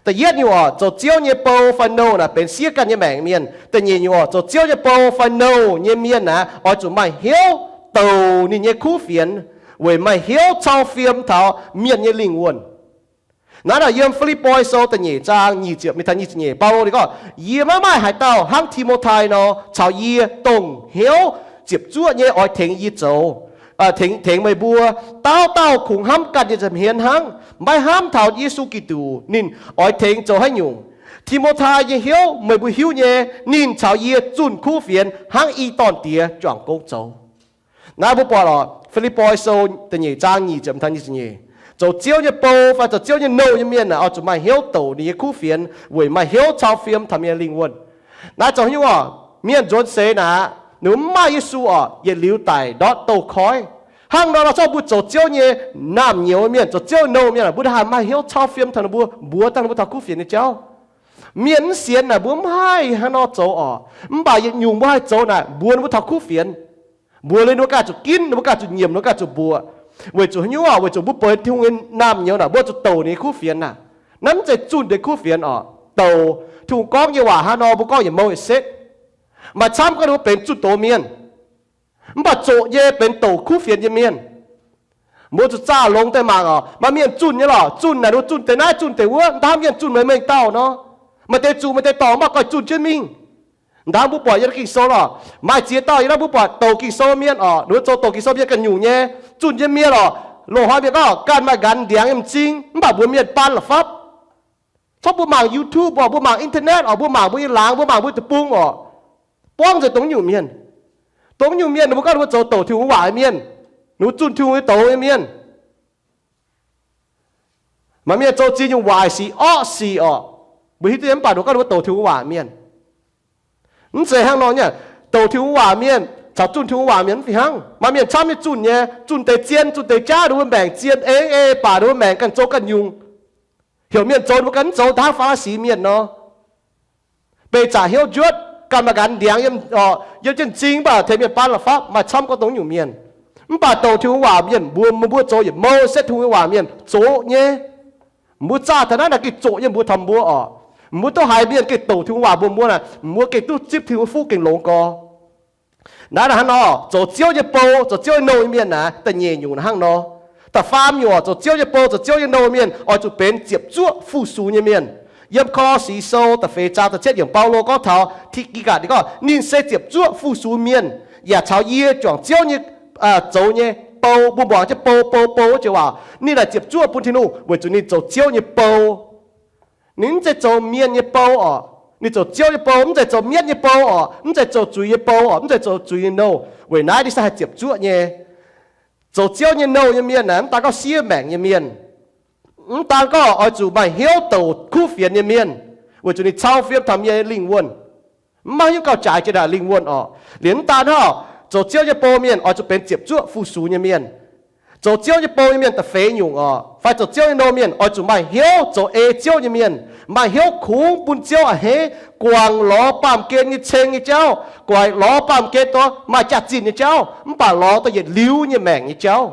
Da'yietv nyungc oc, zoux Ziouv nyei bou fai nouh naaic benx siev ganh nyei maengc mienh. Da'nyeic nyungc oc, zoux Ziouv nyei bou fai nouh nyei mienh naaic oix zuqc maaih hnyouv douc ninh nyei kuv fienx, weic maaih hnyouv cau fiem taux mienh nyei lingh wuonh. Naaiv yiem Fi^lipv^poi Sou da'nyeic zaang nyic ziepc mingh taux nyic ziepc nyeic, Baulo ninh gorngv, Yie maiv maaih haaix dauh hnangv Ti^mo^tai nor caux yie, dongh hnyouv ziepc zuoqv nyei oix tengx yie zoux, tengx meih mbuo. Dauh dauh kungx hnamv ganh nyei nza'hmien hnangv, maiv hnamv taux Yesu Giduc ninh oix tengx zoux haaix nyungc. Ti^mo^tai nyei hnyouv meih mbuo hiuv nyei, ninh caux yie zunh kuv fienx hnangv i dorn-diex juangc gong zoux. Naaiv mbuo buatc oc, Fi^lipv^poi Sou da'nyeic zaang nyic ziepc taux nyic ziepc nyeic, zoux Ziouv nyei bou fai zoux Ziouv nyei nouh nyei mienh naaic, oix zuqc maaih hnyouv douc ninh nyei kuv fienx weic maaih hnyouv cau fiem taux mienh lingh wuonh. Naaiv zoux haaix nyungc oc? Mienh nzuonx seix naaic, ninh mbuo mv maaih Yesu oc, yietc liuz daic ndortv douz-koiv. Hnangv nor, nor zorqv mbuo zoux Ziouv nyei naamh nyouz mienh, zoux Ziouv nouh mienh, mbuo haih maaih hnyouv cau fiem taux ninh mbuo, mbuox dangh ninh mbuo taux kuv fienx nyei jauv. Mienh mv sienx naaic, mbuo mv haih hnangv nor zoux oc. Mv baac yietc nyungc mbuo haih zoux naaic, mbuox ninh mbuo taux kuv fienx. Mbuox liuz ninh mbuo ganh zuqc ginv, ninh mbuo ganh zuqc nyiemc, ninh mbuo ganh zuqc mbuoqc. Weic zuqc haaix nyungc oc? Weic zuqc mbuo benx Tin-Hungh nyei naamh nyouz naaic, mbuo zuqc douc ninh nyei kuv fienx naaic. Naaiv mv zeiz zunh deix kuv fienx oc. Douc Tin-Hungh gorngv nyei waac hnangv nor, mbuo gorngv yietc mouh yietc setv. Maaih camv gorngv ninh mbuo benx zunh doz mienh, mv baac zoqc nyei benx douc kuv fienx nyei mienh. Mbuo zuqc zaah longx daaih mangc oc. Maaih mienh zunh nyei lorqc, zunh naaic ninh mbuo zunh deix naaiv zunh deix wuov, hnamv mienh zunh meih mengh dauh nor. Maaih deix zuqc maaih deix dorngc, mv baac goiv zunh jienv mingh. Hnangv mbuo buatc yiem Ging-Sou lorqc, maaih ziex dauh yiem naaiv mbuo buatc douc Ging-Sou mienh oc, ninh mbuo zoux douc Ging-Sou mienh ganh nyungc nyei, zunh jienv mienh lorqc. Loz-hnoi mienh gorngv ganh maaih nqanx ndiangx yiem m'zing, mv baac mbuox mienh baan la'fapv. Corc mbuo mangc YouTube oc, mbuo mangc internet oc, mbuo mangc mbuo nyei laangz, mbuo mangc mbuo deic-bung oc, buangv nzengc dongh nyungc mienh. Dongh nyungc mienh ninh mbuo gorngv ninh mbuo zoux douc Tin-Hungh waac nyei mienh, ninh mbuo zunh Tin-Hungh nyei doz nyei mienh. Maaih mienh zoux ziex nyungc waaic sic, orqv sic oc, mbuo hiuv duqv nyei, mv baac ninh mbuo gorngv ninh mbuo douc Tin-Hungh waac mienh. Mv zeiz hnangv nor nyei. Douc Tin-Hungh waac mienh caux zunh Tin-Hungh waac mienh mv fih hnangv. Maaih mienh camv nyei zunh nyei, zunh deix zien, zunh deix jaav, ninh mbuo maengc zien eix, eix baac ninh mbuo maengc ganh zoux ganh nyungc, heuc mienh zoux ninh mbuo ganh mv zoux, hnangv Faa^li^si mienh nor. Beih zaqc hnyouv njuotv, ganh maaih nqanx ndiangx yiem, yiem jienv m'zing, mv baac tengx mienh baan la'fapv. Maaih camv gorngv dongh nyungc mienh. Mv baac douc Tin-Hungh waac mienh mbuo, mbuo zoux yietc mouh setv Tin-Hungh nyei waac mienh zoqc nyei. Mbuo zaah taux naaiv naaic gengh zoqc nyei mbuox taux mbuo oc. Mbuo duqv haiz mienh gengh douc Tin-Hungh waac mbuox mbuo naaic, mbuo gengh duqv zipv Tin-Hungh nyei fuqv gengh longx gorx. Naaiv hnangv nor, zoux Ziouv nyei bou, zoux Ziouv nyei nouh nyei mienh naaic, da'nyeic nyungc hnangv nor. Da'faam nyungc, zoux Ziouv nyei bou, zoux Ziouv nyei nouh mienh oix zuqc benx ziepc zuoqv fu-sux nyei mienh. Yiem Ko^lo^si Sou da'feix zaang da'cietv yiemc, Baulo gorngv taux Ti^gi^gatc, ninh gorngv, Ninh se ziepc zuoqv fu-sux mienh, yaac caux yie juangc Ziouv nyei zoux nyei bou. Mbuo muangx jienv bou, bou, bou wuov joux waac, ninh naaic ziepc zuoqv bun Tin-Hungh weic zuqc ninh zoux Ziouv nyei bou. Ninh mv zeiz zoux mienh nyei bou oc. Ninh zoux Ziouv nyei bou, mv zeiz zoux mienv nyei bou oc, mv zeiz zoux zuiz nyei bou oc, mv zeiz zoux zuiz nyei nouh. Weic naaiv ninh se haih ziepc zuoqv nyei. Zoux Ziouv nyei nouh nyei mienh naaic, mv daan gorngv siev maengc nyei mienh, mv daan gorngv oix zuqc maaih hnyouv douc kuv fienx nyei mienh, weic zuqc ninh cau fiem taux mienh nyei lingh wuonh. Mv maaih haaix nyungc gauh jaaix jiex naaic lingh wuonh oc. Liemh mv daan hnangv, zoux Ziouv nyei bou mienh oix zuqc benx ziepc zuoqv fu-sux nyei mienh. Zoux Ziouv nyei bou nyei mienh da'feix nyungc oc, fai zoux Ziouv nyei nouh mienh oix zuqc maaih hnyouv zoux ei Ziouv nyei mienh, maaih hnyouv kungx bun Ziouv a'hneiv, guangc lorz baamh gen nyei ceng nyei jauv, guangc lorz baamh gen dongh maaih jaax-zinh nyei jauv, mv baac lorz dongh yietc liuz nyei maengc nyei jauv.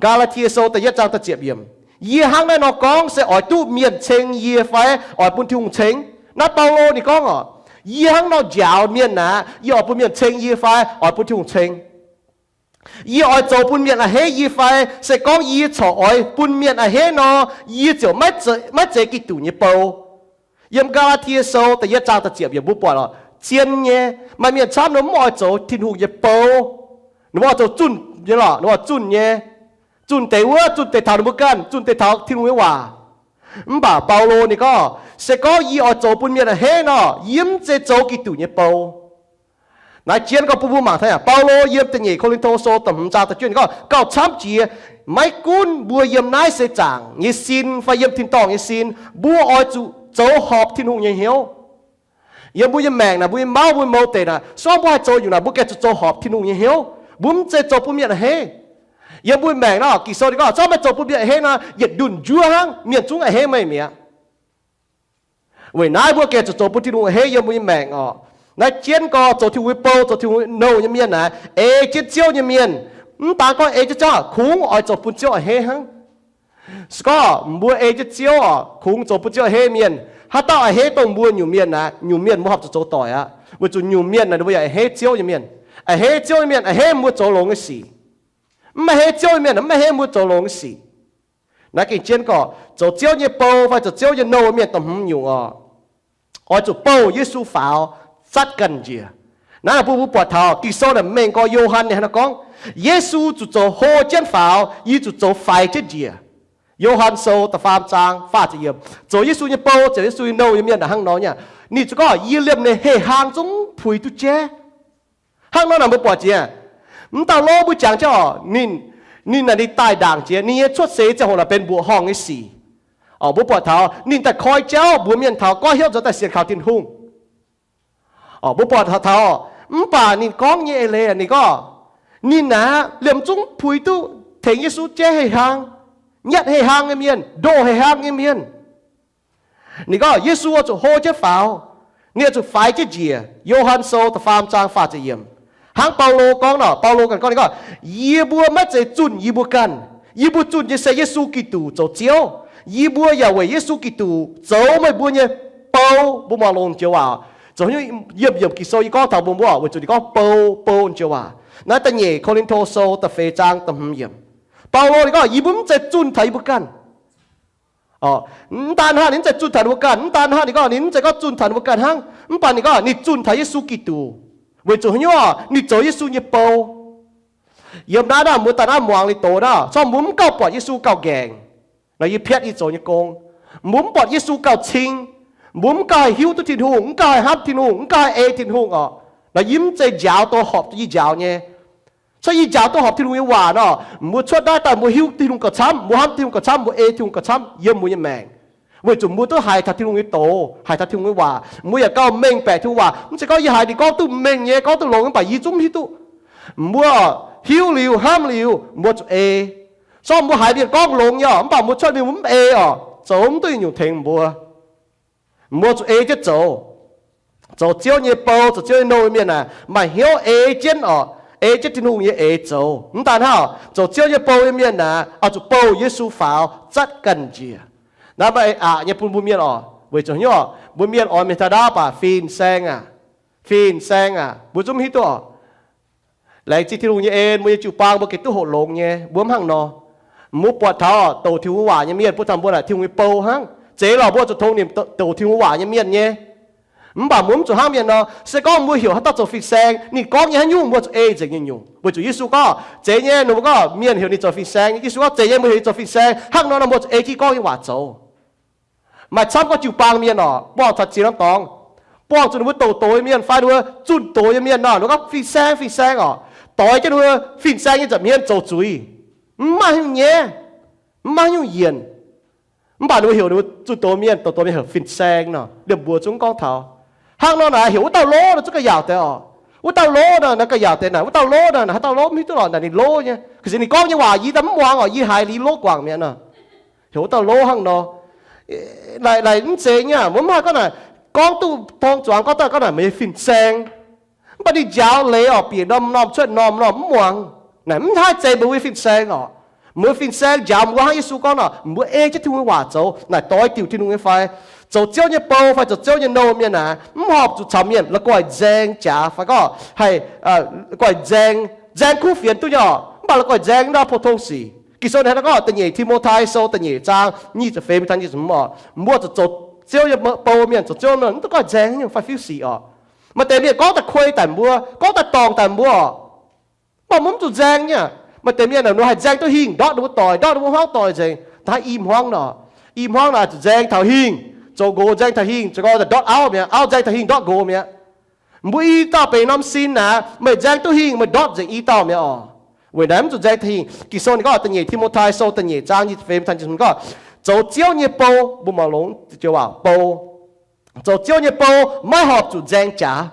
Gaa^laa^tie Sou da'yietv zaang da'ziepc yiemc. Yie hnangv naaiv nor gorngv se oix duqv mienh ceng yie fai oix bun Tin-Hungh ceng? Naaiv Baulo ninh gorngv oc, yie hnangv nor njaaux mienh aqv, yie oix bun mienh ceng yie fai oix bun Tin-Hungh ceng? Yie oix zoux bun mienh a'hneiv yie fai se gorngv yie corc oix bun mienh a'hneiv nor, yie ziouc maiv zeiz Giduc nyei bou. Yiem Gaa^laa^tie Sou da'yietv zaang da'ziepc yiemc mbuo buatc oc, zien nyei, maaih mienh camv ninh mbuo mv oix zoux Tin-Hungh nyei bou. Ninh mbuo oix zoux zunh nyei lorqc, ninh mbuo oix zunh nyei. Zunh deix wuov, zunh deix taux ninh mbuo ganh, zunh deix taux Tin-Hungh nyei waac. Mv baac Baulo ninh gorngv, se gorngv yie oix zoux bun mienh a'hneiv nor, yie mv zeiz zoux Giduc nyei bou. Naaiv jienv gorngv bun mbuo mangc taux, Baulo yiem da'nyeic Ko^lin^to Sou da'hmz zaang da'juov ninh gorngv, gauh camv jiex, maiv gunv mbuo yiem naaiv seix zaangc nyei sin fai yiem tin-dorngh nyei sin, mbuo oix zuqc zoux horpc Tin-Hungh nyei hnyouv. Yiem mbuo nyei maengc naaic, mbuo nyei mauv, mbuo nyei mouz deic naaic, se gorngv mbuo haih zoux nyungc naaic, mbuo gengh zuqc zoux horpc Tin-Hungh nyei hnyouv. Mbuo mv zeiz zoux bun mienh a'hneiv. Yiem mbuo nyei maengc nor, Ging-Sou ninh gorngv, se gorngv meih zoux bun mienh a'hneiv nor, yietc ndunh njuov hnangv, mienh zungv a'hneiv meih mi'aqv. Weic naaiv mbuo gengh zuqc zoux bun Tin-Hungh a'hneiv yiem mbuo nyei maengc oc. Naaiv jienv gorngv zoux Tin-Hungh nyei bou, zoux Tin-Hungh nyei nouh nyei mienh naaic, ei jienv Ziouv nyei mienh, mv daan gorngv ei jienv Ziouv, kungx oix zoux bun Ziouv a'hneiv hnangv. Se gorngv mbuo ei jienv Ziouv oc, kungx zoux bun Ziouv a'hneiv mienh, haaix dauh a'hneiv dongh mbuo nyungc mienh naaic, nyungc mienh mbuo horpc zuqc zoux doic aqv. Weic zuqc nyungc mienh naaic ninh mbuo yaac a'hneiv Ziouv nyei mienh. A'hneiv Ziouv nyei mienh a'hneiv mbuo zoux longx nyei sic. Mv a'hneiv Ziouv nyei mienh mv a'hneiv mbuo zoux longx nyei sic. Naaiv gengh jienv gorqv zoux Ziouv nyei bou fai zoux Ziouv nyei nouh mienh da'hmz nyungc oc, oix zuqc bouh Yesu faaux zatv ganh njiec. Naaiv mbuo, mbuo buatc taux Ging-Sou naaic mengh gorx Yo^han ninh hnangv naaiv gorngv, Yesu zuqc zoux hlo jienv faaux, yie zuqc zoux faix jienv njiec. Yo^han Sou da'faam zaang faah ziepc yiemc. Zoux Yesu nyei bou, zoux Yesu nyei nouh nyei mienh naaic hnangv nor nyei. Ninh zuqc gorngv, yie liemh ninh heh hlaang zungv puix duqv jaiv. Hnangv nor naaic mbuo buatc jiex, mv dauh lov mbuo jangx jienv oc, ninh, ninh naaic ninh daaih ndaangc jiex, ninh nyei cuotv seix ziangh hoc naaic benx mbuoqc horngh nyei sic. Mbuo buatc taux ninh daaih koi jauv mbuox mienh taux goiv hnyouv nzuonx daaih sienx kaux Tin-Hungh. Mbuo buatc taux, mv baac ninh gorngv nyei eix leiz ninh gorngv, ninh naaic liemh zungv puix duqv tengx Yesu jaiv heh hlaang, nyatv heh hlaang nyei mienh, ndoh heh hlaang nyei mienh. Ninh gorngv Yesu oix zuqc hlo jienv faaux, ninh oix zuqc faix jienv njiec. Yo^han Sou da'faam zaang faah ziepc yiemc. Hnangv Baulo gorngv nor, Baulo ganh gorngv, ninh gorngv, yie mbuo maiv zeiz zunh yie mbuo ganh. Yie mbuo zunh nyei se Yesu Giduc zoux Ziouv. Yie mbuo yaac weic Yesu Giduc zoux meih mbuo nyei bou. Mbuo mangc longx joux waac, zoux haaix nyungc yiem, yiem Ging-Sou yie gorngv taux mbuo, mbuo weic zuqc ninh gorngv bou, bou joux waac. Naaiv da'nyeic Ko^lin^to Sou da'feix zaang da'hmz yiemc. Baulo ninh gorngv, yie mbuo mv zeiz zunh taux yie mbuo ganh. Mv daan hnangv ninh mv zeiz zunh taux ninh mbuo ganh, mv daan hnangv ninh gorngv, ninh mv zeiz gorngv zunh taux ninh mbuo ganh hnangv, mv baac ninh gorngv ninh zunh taux Yesu Giduc. Weic zuqc haaix nyungc? Ninh zoux Yesu nyei bou. Yiem naaiv naaic mbuo daaih naaiv muangx liuz doz naaic, corc mbuo mv gauh buatc Yesu gauh nqaengc. Nor yie piatv yie zoux nyei gong, mbuo mv buatc Yesu gauh cing. Mbuo mv gauh haih hiuv duqv Tin-Hungh, mv gauh haih hnamv Tin-Hungh, mv gauh haih ei Tin-Hungh oc. Nor yie mv zeiz njaaux dongh horpc yie njaaux nyei. Corc yie njaaux dongh horpc Tin-Hungh nyei waac nor, mbuo cuotv naaiv daaih mbuo hiuv Tin-Hungh gauh camv, mbuo hnamv Tin-Hungh gauh camv, mbuo ei Tin-Hungh gauh camv yiem mbuo nyei maengc. Weic zuqc mbuo duqv haiz taux Tin-Hungh nyei doz, haiz taux Tin-Hungh nyei waac, mbuo yaac gauh mengh baeqc Tin-Hungh waac. Mv zeiz gorngv yie haiz ninh gorngv duqv mengh nyei, gorngv duqv longx nyei, mv baac yie zungv mv hiuv duqv. Mbuo hiuv liuz, hnamv liuz, mbuo zuqc ei. Sorng mbuo haiz mienh gorngv longx nyei oc, mv baac mbuo cuotv mingh mbuo mv ei oc, zoux mv duqv nyungc tengx mbuo. Mbuo zuqc ei jienv zoux. Zoux Ziouv nyei bou, zoux Ziouv nyei nouh mienh aah, maaih hnyouv ei jienv oc, ei jienv Tin-Hungh nyei eix zoux. Mv daan hnangv, zoux Ziouv nyei bou nyei mienh aah, oix zuqc bouh Yesu faaux zatv ganh njiec. Naaiv maaih aqc nyei bun mbuo mienh oc. Weic zuqc hnyouv, mbuo mienh oix mingh taux ndaauv baac fin-saeng aac, fin-saeng aac, mbuo zungv mv hiuv duqv oc. Laengz zingh Tin-Hungh nyei en, mbuo nyei jiu-baang mbuo gengh duqv hoqc longx nyei, mbuo mv hnangv nor. Mbuo buatc taux douc Tin-Hungh waac nyei mienh, mbuo taux mbuo naaic Tin-Hungh nyei bou hnangv. Zeiz lorqc, mbuo zuqc tongx nimc douc Tin-Hungh waac nyei mienh nyei. Mv baac mbuo mv zuqc hnangv mienh nor, se gorngv mbuo heuc haaix dauh zoux fin-saeng, ninh gorngv nyei haaix nyungc mbuo zuqc ei nzengc nyei nyungc. Weic zuqc Yesu gorngv, zeiz nyei, ninh mbuo gorngv mienh heuc ninh zoux fin-saeng, Yesu gorngv, zeiz nyei, mbuo heuc ninh zoux fin-saeng, hnangv nor nor mbuo zuqc ei jienv gorngv nyei waac zoux. Maaih camv gorngv jiu-baang mienh oc, mbuo taux ziex norm dorngx, buangh zuqc ninh mbuo douc doz nyei mienh fai ninh mbuo zunh doz nyei mienh nor, ninh mbuo gorngv fin-saeng, fin-saeng oc, doix jienv ninh mbuo fin-saeng nyei nza'hmien zoux zuiz. Mv maaih haaix nyungc nyaiv, mv maaih haaix nyungc yienc. Mv baac ninh mbuo heuc ninh mbuo zunh doz mienh, douc doz mienh heuc fin-saeng nor, liemh mbuo zungv gorngv taux. Hnangv nor naaic heuc wuov dauh lov nor zungv ga'yaauc deix oc. Wuov dauh lov nor, naaiv ga'yaauc deix naaic, wuov dauh lov nor, naaiv dauh lov mv hiuv duqv lorqc, naaic ninh lov nyei. Ga'sic ninh gorngv nyei waac yie daaih mv muangx oc, yie haiz liuz lov guangc mi'aqv nor. Heuc wuov dauh lov hnangv nor. Laaic, laaic mv zeiz nyei, mbuo mv haih gorngv naaic, gorngv duqv tong zuangx gorngv daaih gorngv naaic meih nyei fin-saeng. Mv baac ninh njaaux leiz oc, bieqc norm-norm cuotv norm-norm mv muangx. Naaic mv haih zeiz mbuo nyei fin-saeng oc. Mbuo fin-saeng njaaux mbuo hnangv Yesu gorngv nor, mbuo ei jienv Tin-Hungh nyei waac zoux, naaic doix diuc Tin-Hungh nyei fai, zoux Ziouv nyei bou fai zoux Ziouv nyei nouh mienh naaic, mv horpc zuqc caux mienh la'guaih nzaeng jaax fai gorngv haih la'guaih nzaeng, nzaeng kuv fienx duqv nyei oc, mv baac la'guaih nzaeng ndau pou-tong sic. Ging-Sou naaic gorngv da'nyeic Ti^mo^tai Sou da'nyeic zaang nyic ziepc feix mingh taux nyic ziepc hmz oc, mbuo zuqc zoux Ziouv nyei bou mienh, zoux Ziouv mienh mv duqv goiv nzaeng nyei fai fiuv sic oc. Maaih deix mienh gorngv daaih kuei daaih mbuo, gorngv daaih dorngc daaih mbuo oc. Mv baac mbuo mv zuqc nzaeng nyei. Maaih deix mienh ninh mbuo haih nzaeng duqv hingh, ndortv ninh mbuo doic, ndortv ninh mbuo hmuangv doic nzengc, da'haav i hmuangv nor. I hmuangv naaic zuqc nzaeng taux hingh, zoux nqox nzaeng taux hingh, zoux gau ndortv auv mi'aqv, auv nzaeng taux hingh ndortv nqox mi'aqv. Mbuo i dauh benx norm sin naaic, meih nzaeng duqv hingh, meih ndortv nzengc i dauh mi'aqv oc. Weic naaiv mv zuqc nzaeng taux hingh. Ging-Sou ninh gorngv da'nyeic Ti^mo^tai Sou da'nyeic zaang nyic ziepc feix mingh taux nyic ziepc hmz gorngv, zoux Ziouv nyei bou, mbuo mangc longx joux waac bou. Zoux Ziouv nyei bou maiv horpc zuqc nzaeng jaax.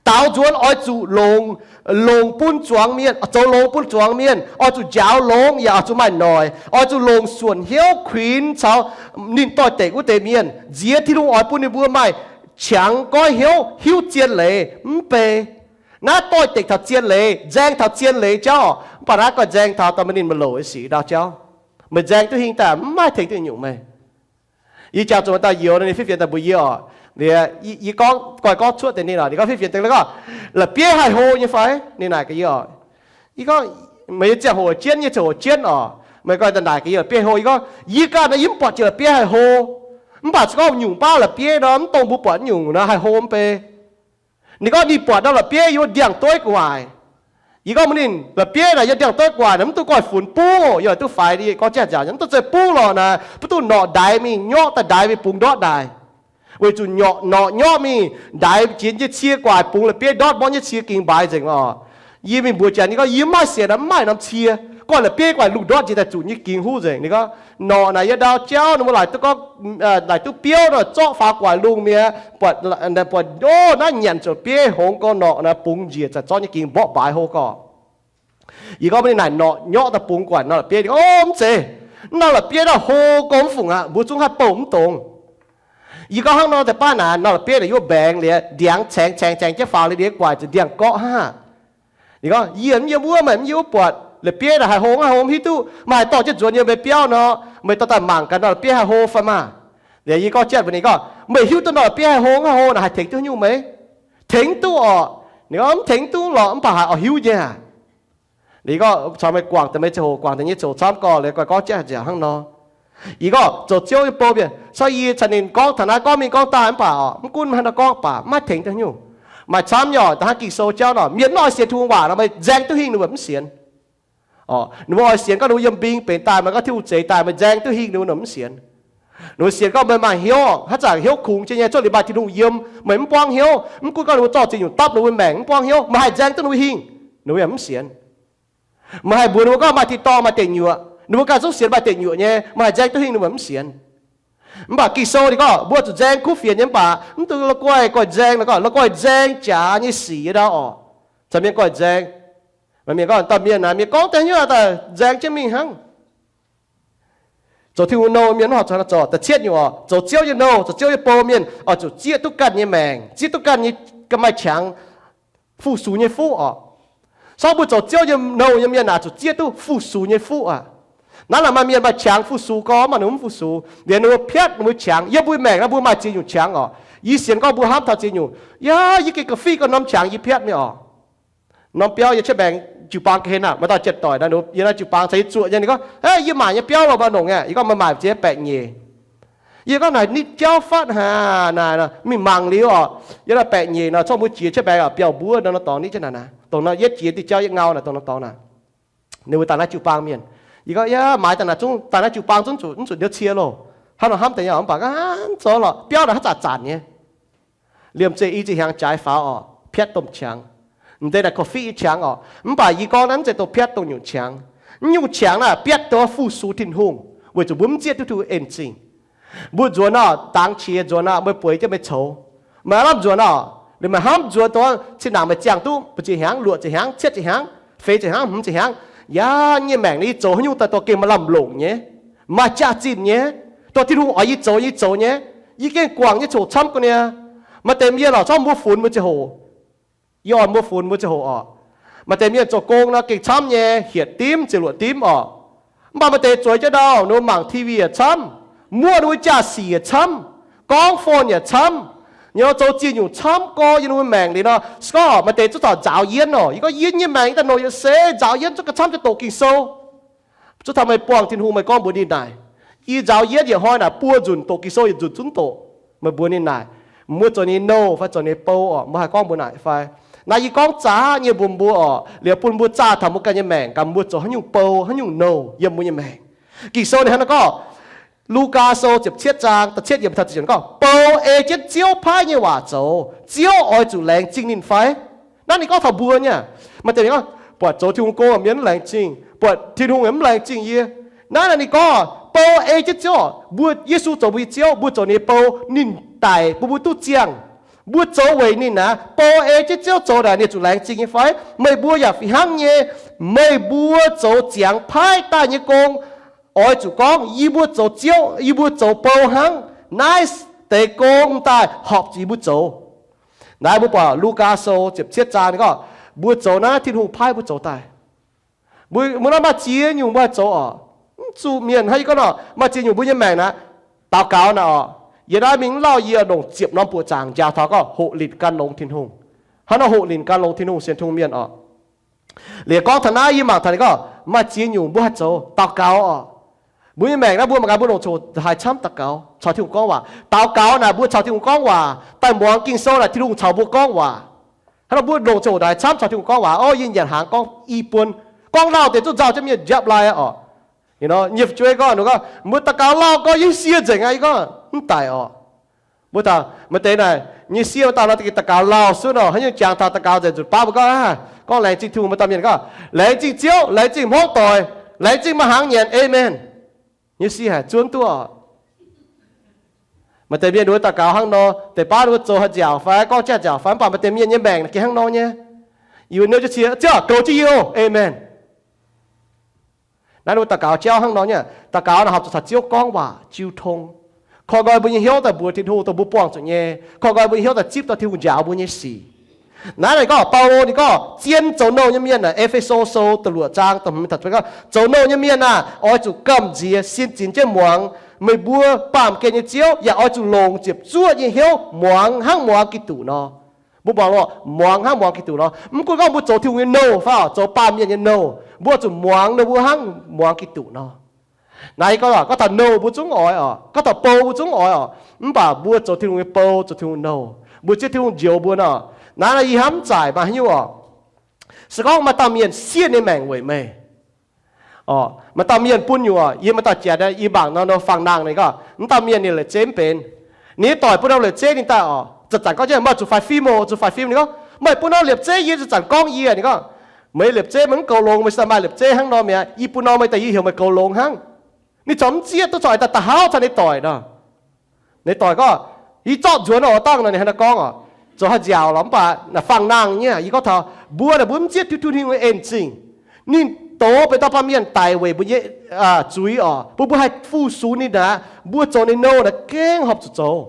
Daaux nzuonx oix zuqc longx, longx bun zuangx mienh, zoux longx bun zuangx mienh, oix zuqc njaaux longx yaac oix zuqc maaih noic, oix zuqc longc suonc hnyouv kuinx caux ninh doix-dekc wuov deix mienh. Nziex Tin-Hungh oix bun ninh mbuo maaih qangx goiv hnyouv hiuv zien leiz mv bei. Naaiv doix-dekc taux zien leiz, nzaeng taux zien leiz jauv, mv baac naaiv goiv nzaeng taux daaih maaih ninh maiv louc nyei sic ndau jauv. Meih nzaeng duqv hingh daaih mv maaih tengx duqv nyungc meih. Yie jangx zuqc maaih dauh youz ninh fiev fienx daaih mbuox yie oc. Yie gorngv, goiv gorngv cuotv deix ninh oc, ninh gorngv fiev fienx daaih gorngv, la'bieiv haih hlo nyei fai? Ninh naaic gaax yie oc. Yie gorngv, meih nyei ziangh hoc jienv, yie ziangh hoc jienv oc. Meih gorngv daaih naaic gaax yie la'bieiv haih hlo, yie gorngv, yie gorngv naaiv yie mv buatc jiex la'bieiv haih hlo. Mv baac se gorngv nyungc baav la'bieiv nor, mv dongh mbuo buatc nyungc nor haih hlo mv bei. Ninh gorngv ninh buatc nor la'bieiv yiem ndiangx-dueiv gu'nguaaic. Yie gorngv mbuox ninh, la'bieiv naaic yiem ndiangx-dueiv gu'nguaaic naaic mv duqv goiv funx buv, yie duqv faix, gorngv jiex nzangc mv duqv zeiz buv lorqc naaic, mv duqv norqc ndaix mingh nyorqv daaih ndaix mingh bungx ndortv daaih. Weic zuqc norqc nyorqv mingh ndaix jiex nyei cie gu'nguaaic bungx la'bieiv ndortv mborqv nyei cie ging mbaaix nzengc oc. Yie mingh mbuox janx, yie gorngv yie mv maaih sienx, mv maaih norm cie, goiv la'bieiv gu'nguaaic lungh ndortv njiec daaih zuqc nyei ging huv nzengc. Ninh gorngv norqc naaic yiem ndau jauv ninh mbuo laaic duqv gorngv, laaic duqv biouv nor zorqv faaux gu'nguaaic lungh mi'aqv, buatc, buatc, o, naaiv nyanc zuqc bieiv hngongx gorngv norqc naaic bungx njiec za'gengh zorqv nyei ging mborqv mbaaix hlo gorqv. Yie gorngv mbuox ninh naaic norqc nyorqv daaih bungx gu'nguaaic nor la'bieiv, o, mv zeiz. Naaiv norm la'bieiv naaiv hlo gorngv mv fungc aqv, mbuo zungv haih bouh mv dongz. Yie gorngv hnangv nor deix baav naaic, norm la'bieiv naaic yiem mbaengx liuz ndiangx caengx caengx caengx jienv faaux liuz, ninh gu'nguaaic zuqc ndiangx-gorqv hnangv. Ninh gorngv, yie mv yiem wuov, meih mv yiem wuov buatc, la'bieiv naaic haih hlo hnangv hlo mv hiuv duqv, meih haih dorh jienv nzuonx yiem mbuo biauv nor, meih dorh daaih mangc gaax nor la'bieiv haih hlo fai maah. Liuz yie gorngv jatv mbuox ninh gorngv, meih hiuv duqv nor la'bieiv haih hlo hnangv hlo naaic haih tengx duqv haaix nyungc meih? Tengx duqv orqc. Ninh gorngv mv tengx duqv lorqc, mv baac haiz oix hiuv nyei aac. Liuz yie gorngv caux meih guangc daaih meih ziangh hoc, guangc daaih nyei ziangh hoc camv gorx, liuz gorngv jatv nziaauc hnangv nor. Yie gorngv zoux Ziouv nyei bou mienh, se yie caux ninh gorngv taux naaiv gorngv mingh gorngv daaih mv baac orqc, mv gunv meih hnangv nor gorngv baac mv maaih tengx duqv haaix nyungc. Maaih camv nyei oc, da'hnangv Ging-Sou jauv nor, mienh mv oix sienx Tin-Hungh waac nor, meih nzaeng duqv hingh ninh mbuo mv sienx. Orqc, ninh mbuo oix sienx gorngv ninh mbuo yiem mbing benx daaih, meih gorngv Tin-Hungh zeix daaih, meih nzaeng duqv hingh ninh mbuo nor mv sienx. Ninh mbuo sienx gorngv meih maaih hnyouv, haaix zanc hnyouv kungx jienv nyei, zorqv liuz maaih Tin-Hungh yiem, meih mv buangv hnyouv, mv gunv gorngv ninh mbuo zorqv ziex nyungc dapv ninh mbuo maengc mv buangv hnyouv, meih haih nzaeng duqv ninh mbuo hingh, ninh mbuo yaac mv sienx. Meih haih mbuox ninh mbuo gorngv maaih tin-dorngh maaih deic nyuoqc, ninh mbuo ganh zungv sienx maaih deic nyuoqc nyei, meih haih nzaeng duqv hingh ninh mbuo mv sienx. Mv baac Ging-Sou ninh gorngv mbuo zuqc nzaeng kuv fienx nyei mv baac mv dungx la'guaih goiv nzaeng, ninh gorngv la'guaih nzaeng jaax nyei sic ndau orqc. Caux mienh goiv nzaeng. Maaih mienh gorngv, dauh mienh naaic, mienh gorngv deix hnyouv daaih nzaeng jienv mingh hnangv. Zoux Tin-Hungh nouh mienh mv horpc zuqc zoux. Da'cietv nyungc oc, zoux Ziouv nyei nouh, zoux Ziouv nyei bou mienh oix zuqc zieqv duqv ganh nyei maengc, zieqv duqv ganh nyei, ganh maaih qangx fu-sux nyei fuqv oc. Sorng mbuo zoux Ziouv nyei nouh nyei mienh naaic zuqc zieqv duqv fu-sux nyei fuqv aqv. Naaiv naaic maaih mienh maaih qangx fu-sux gorngv maaih ninh mv fu-sux, liuz ninh mbuo piatv ninh mbuo qangx. Yiem mbuo maengc naaiv mbuo maaih ziex nyungc qangx oc. Yie sienx gorngv mbuo hnamv taux ziex nyungc. Yaac yie gengh ga'fih gorngv norm qangx yie piatv mingh oc. Norm biauv yie cietv maengx jiu-baang ga'hlen aqv, maaih dauh jiex doic naaiv, yie naaiv jiu-baang caux yie zuoqc nyei, ninh gorngv, Yie maaic nyei biauv loh, maaih longc aqv. Yie gorngv, Meih maaic ziex baeqc nyeic. Yie gorngv, Naaic nitv jauv fatv haic naaic, mingh mangc liuz oc. Yie naaiv baeqc nyeic nor, corc mbuo jiex cietv maengx oc, biauv mbuov nor, nor dorngx nitv jienv naaic naaic, dongh nor yietv jiex diuh jauv yietv ngau naaic, dongh nor dorngx naaic. Ninh mbuo daaih naaiv jiu-baang mienh. Yie gorngv, Yaac maaiz daaih naaic zungv, daaih naaiv jiu-baang zungv zuqc, mv zuqc ndiev cie loh. Hnangv nor hnamv deix nyei oc, mv baac hnangv zoux lorqc, biauv naaic haaix zanc zanc nyei. Liemh zeih i ziex hnyangx jaaix faaux oc, piatv domh qangx. M'deix naaic ga'fih nyei qangx oc. Mv baac yie gorngv naaiv mv zeiz dongh piatv dongh nyungc qangx. Mv nyungc qangx naaic biatv dongh fu-sux Tin-Hungh, weic zuqc mbuo mv zieqv duqv Tin-Hungh en zingh. Mbuo nzuonx oc, dangx qiex nzuonx oc, meih bueix jienv meih coux. Meih aav lamh nzuonx oc, liuz meih hnamv nzuonx dongh cin-ndaangc meih ziangh duqv ba'ziex hnyangx, luoqc ziepc hnyangx, cietv ziepc hnyangx, feix ziepc hnyangx, hmz ziepc hnyangx, yaac nyei maengc naaiv yie zoux haaix nyungc daaih dongh gengh maaih lamh longc nyei, maaih jaax-zinh nyei, dongh Tin-Hungh oix yie zoux yie zoux nyei. Yie gengh guangc nyei coc camv gu'nyuoz. Maaih deix mienh oc, corc mbuo funx mbuo ziangh hoc. Yie oix mbuo funx mbuo ziangh hoc oc. Maaih deix mienh zoux gong nor gengh camv nyei, hietc dimv ziepc luoqc dimv oc. Mv baac maaih deix zueiz jienv ndau, ninh mbuo mangc T V yaac camv, muoqv ninh mbuo jaax-sic yaac camv, gorngv phone yaac camv, nyei nor zoux ziex nyungc camv gorx yiem ninh mbuo maengc liuz nor, se gorngv maaih deix zungv taux nzaaux yienv oc. Yie gorngv yie nyei maengc daaih nouh yaac se nzaaux yienv zungv gauh camv jienv doqc Ging-Sou. Zungv taux meih buangh Tin-Hungh meih gorngv mbuox ninh naaic, yie nzaaux yienv yietc hnoi naaic buo nzunc doqc Ging-Sou yietc nzunc zungv doqc. Meih mbuox ninh naaic, mbuo zoux ninh nouh fai zoux ninh bou oc, mbuo haih gorngv mbuox naaic fai? Naaiv yie gorngv zaqc nyei mbuox mbuo oc, liuz bun mbuo zaah taux mbuo ganh nyei maengc, gaax mbuo zoux haaix nyungc bou, haaix nyungc nouh yiem mbuo nyei maengc. Ging-Sou ninh hnangv naaiv gorngv, Lugaa Sou ziepc cietv zaang da'cietv yiemc taux ziepc yiemc gorngv, bou ei jienv Ziouv paaiv nyei waac zoux, Ziouv oix zuqc laengz zingh ninh fai? Naaiv ninh gorngv taux mbuo nyei. Maaih deix mienh gorngv, buatc zoux Tin-Hungh gong mienh mv laengz zingh, buatc Tin-Hungh mv laengz zingh yie. Naaiv naaic ninh gorngv, bou ei jienv Ziouv, mbuo, Yesu zoux mbuo nyei Ziouv, mbuo zoux ninh nyei bou, ninh daic bun mbuo duqv ziangh. Mbuo zoux weic ninh aqv. Bou ei jienv Ziouv zoux naaic, ninh zuqc laengz zingh nyei fai? Meih mbuo yaac fih hnangv nyei. Meih mbuo zoux ziangx paaiv daaih nyei gong, oix zuqc gorngv yie mbuo zoux Ziouv, yie mbuo zoux bou hnangv. Naaiv deix gong daaih horpc zuqc yie mbuo zoux. Naaiv mbuo buatc Lugaa Sou ziepc cietv zaang ninh gorngv, mbuo zoux naaiv Tin-Hungh paaiv mbuo zoux daaih. Mbuo, mbuo naaiv maaih ziex nyungc mbuo haih zoux oc. Mv zuqc mienh hnangv yie gorngv nor, maaih ziex nyungc mbuo nyei maengc naaic, daux gaux naaic oc. Yie naaiv mingh mv lauh yie longc ziepc norm buoqc zaangc njaaux taux gorngv hoqc linc gan longx Tin-Hungh. Hnangv nor hoqc linc gan longx Tin-Hungh sienx Tin-Hungh mienh oc. Liuz gorngv taux naaiv yie mangc taux ninh gorngv, Maaih ziex nyungc mbuo haih zoux daux gaux oc. Mbuo nyei maengc naaiv mbuo mangc gaax mbuo longc coc haaix camv daux gaux caux Tin-Hungh gorngv waac. Daux gaux naaic mbuo caux Tin-Hungh gorngv waac, daaih muangx Ging-Sou naaic Tin-Hungh caux mbuo gorngv waac. Hnangv nor mbuo longc coc haaix camv caux Tin-Hungh gorngv waac, o, yie nyanc hnaangx gorngv i buon, gorngv lauh deix zungv nzauh jienv mienh njapv lai oc. Nyei fu'jueiv gorngv, gorngv, mbuo daux gaux lauh gorngv yie sie nzengc aqv. Yie gorngv mv daic oc. Mbuo taux maaih deix naaic nyei sieqv maaih dauh nor, daux gaux lauh suv nor, haaix nyungc jangx taux daux gaux nzengc, zuqc baav mbuo gorngv, gorngv laengz zingh Tin-Hungh, maaih dauh mienh gorngv, laengz zingh Ziouv, laengz zingh hmuangv doic, laengz zingh maaih hnaangx nyanc, amen. Nyei sieqv haic, zuov duqv oc. Maaih deix mienh wuov daux gaux hnangv nor, deix baav wuov zoux haaix nziaauc fai gorngv jaav nziaauc fai, mv baac maaih deix mienh nyei maengc gengh hnangv nor nyei. Yie wuov niouv jienv cie, Ziouv, goux jienv yie oc, amen. Naaiv wuov daux gaux jauv hnangv nor nyei. Daux gaux naaic horpc zuqc caux Ziouv gorngv waac jiu tong, korv nqoi mbuo nyei hnyouv daaih mbuox Tin-Hungh dongh mbuo buangh zuqc nyei, korv nqoi mbuo nyei hnyouv daaih zipv dorh Tin-Hungh njaaux mbuo nyei sic. Naaiv naaic gorngv Baulo ninh gorngv zien zoux nouh nyei mienh naaic, E^fe^so Sou da'luoqc zaang da'hmz gorngv, zoux nouh nyei mienh aah! Oix zuqc gamh nziex sin zinx jienv muangx. Meih mbuo baamh gen nyei Ziouv yaac oix zuqc longc ziepc zuoqv nyei hnyouv muangx hnangv muangx Giduc nor. Mbuo muangx lo, muangx hnangv muangx Giduc nor. Mv gunv gorngv mbuo zoux Tin-Hungh nyei nouh fai zoux baamh mienh nyei nouh, mbuo zuqc muangx ninh mbuo hnangv muangx Giduc nor. Naaiv gorngv, gorngv taux nouh mbuo zungv oix oc, gorngv taux bou mbuo zungv oix oc, mv baac mbuo zoux Tin-Hungh nyei bou, zoux Tin-Hungh nouh, mbuo zieqv Tin-Hungh njoux mbuo nor. Naaiv yie hnamv zaaic maaih haaix nyungc oc. Se gorngv maaih dauh mienh sieqv ninh maengc weic meih oc, maaih dauh mienh bun nyungc oc, yie maaih dauh jaax, yie mangc nor, nor fangx nangh ninh gorngv, mv dauh mienh ninh la'zeiv mv benx. Ninh doic bun norm la'zeiv ninh daaih oc, zanc-zanc gorngv jienv, meih zuqc faix fim oc, zuqc faix fim. Ninh gorngv, meih bun norm la'zeiv yie, zanc-zanc gorngv yie. Ninh gorngv, meih la'zeiv meih mv goux longx, meih se maaih la'zeiv hnangv nor mi'aqv. Yie bun norm meih daaih, yie heuc meih goux longx hnangv. Ninh corc mv zieqv duqv, corc daaih da'hauv caux ninh doic nor. Ninh doic gorngv, yie zorqv nzuonx oc, dangh nor. Ninh hnangv naaiv gorngv oc, zoux haaix nziaauc lorqc, mv baac naaic fangx nangh nyei. Yie gorngv taux mbuo naaic, mbuo mv zieqv Tin-Hungh nyei en zingh. Ninh doz benx dauh baamh mienh daic weic mbuo nyei zuiz oc, bun mbuo haih fu-sux ninh aqv. Mbuo zoux ninh nouh naaic gengh horpc zuqc zoux.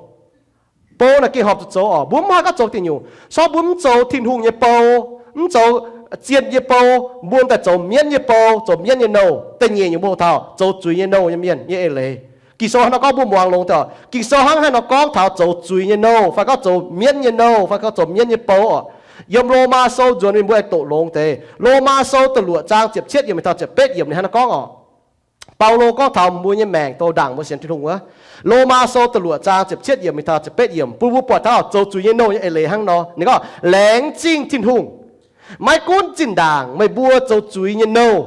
Bou naaic gengh horpc zuqc zoux oc. Mbuo mv haih gorngv zoux deic nyungc. Sortv mbuo mv zoux Tin-Hungh nyei bou, mv zoux zien nyei bou, mbuo daaih zoux mienv nyei bou, zoux mienv nyei nouh. Da'nyeic nyungc mbuo taux zoux zuiz nyei nouh nyei mienh nyei eix leiz. Ging-Sou hnangv nor gorngv mbuo muangx longx deix. Ging-Sou hnangv haaix nor gorngv taux zoux zuiz nyei nouh fai gorngv zoux mienv nyei nouh fai gorngv zoux mienv nyei bou oc. Yiem Lomaa Sou nzuonx mingh mbuo aengx doqc longx deix. Lomaa Sou da'luoqc zaang ziepc cietv yiemc mingh taux ziepc betv yiemc ninh hnangv nor gorngv oc. Baulo gorngv taux mbuo nyei maengc douz ndaangc mbuo sienx Tin-Hungh wuov. Lomaa Sou da'luoqc zaang ziepc cietv yiemc mingh taux ziepc betv yiemc bun mbuo buatc taux zoux zuiz nyei nouh nyei eix leiz hnangv nor. Ninh gorngv, laengz zingh Tin-Hungh, maiv gunv zinh ndaangc meih mbuo zoux zuiz nyei nouh,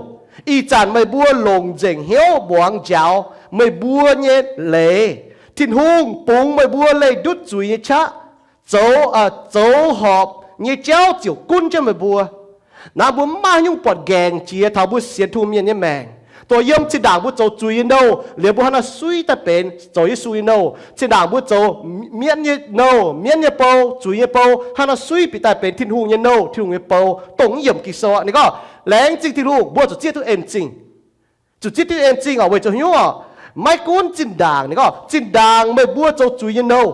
ih zanc meih mbuo longc nzengc hnyouv muangx njaaux meih mbuo nyei leiz. Tin-Hungh bungx meih mbuo leih ndutv zuiz nyei qaqv. Zoux, zoux horpc nyei jauv ziouc gunv jienv meih mbuo. Naaiv mbuo mv maaih haaix nyungc buatc nqaengc jiex taux mbuo sienx Tin-Hungh mienh nyei maengc. Dongh yiem zinh ndaangc mbuo zoux zuiz nyei nouh liuz mbuo hnangv naaiv suiv daaih benx zoux Yesu nyei nouh. Zinh ndaangc mbuo zoux mienv nyei nouh, mienv nyei bou, zuiz nyei bou, hnangv naaiv suiv bieqc daaih benx Tin-Hungh nyei nouh, Tin-Hungh nyei bou, dongh mv yiemc Ging-Sou. Ninh gorngv, laengz zingh Tin-Hungh, mbuo zuqc zieqv duqv en zingh. Zuqc zieqv duqv en zingh oc, weic zuqc haaix nyungc oc? Maiv gunv zinh ndaangc, ninh gorngv, zinh ndaangc meih mbuo zoux zuiz nyei nouh.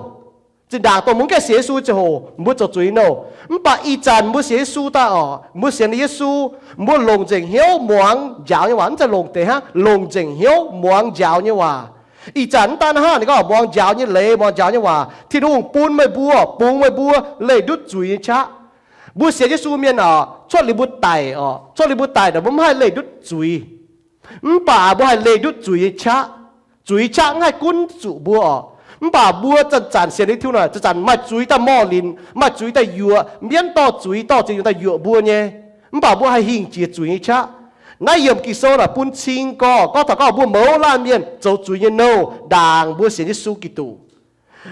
Zinh ndaangc dongh mbuo mv gaengh sienx Yesu ziangh hoc mbuo zoux zuiz nyei nouh. Mv baac ih zanc mbuo sienx Yesu daaih oc, mbuo sienx Yesu, mbuo longc nzengc hnyouv muangx njaaux nyei waac, mv zeiz longc deix hnangv, longc nzengc hnyouv muangx njaaux nyei waac. Ih zanc mv daan hnangv, ninh gorngv muangx njaaux nyei leiz, muangx njaaux nyei waac, Tin-Hungh bun meih mbuo, bungx meih mbuo leih ndutv zuiz nyei qaqv. Mbuo sienx Yesu mienh oc, cuotv liuz mbuo daic oc, cuotv liuz mbuo daic naaic mbuo mv haih leih ndutv zuiz. Mv baac mbuo haih leih ndutv zuiz nyei qaqv. Zuiz nyei qaqv mv haih gunv zuqc mbuo oc. Mv baac mbuo zanc-zanc sienx Tin-Hungh naaic, zanc-zanc maaih zuiz daaih morh linc, maaih zuiz daaih yuoqc, mienv dorh zuiz dorh ziex nyungc daaih yuoqc mbuo nyei. Mv baac mbuo haih hingh jiex zuiz nyei qaqv. Naaiv yiemc Ging-Sou naaic bun cing gorx gorngv taux gorngv mbuo mouz laanh mienh zoux zuiz nyei nouh ndaangc mbuo sienx Yesu Giduc.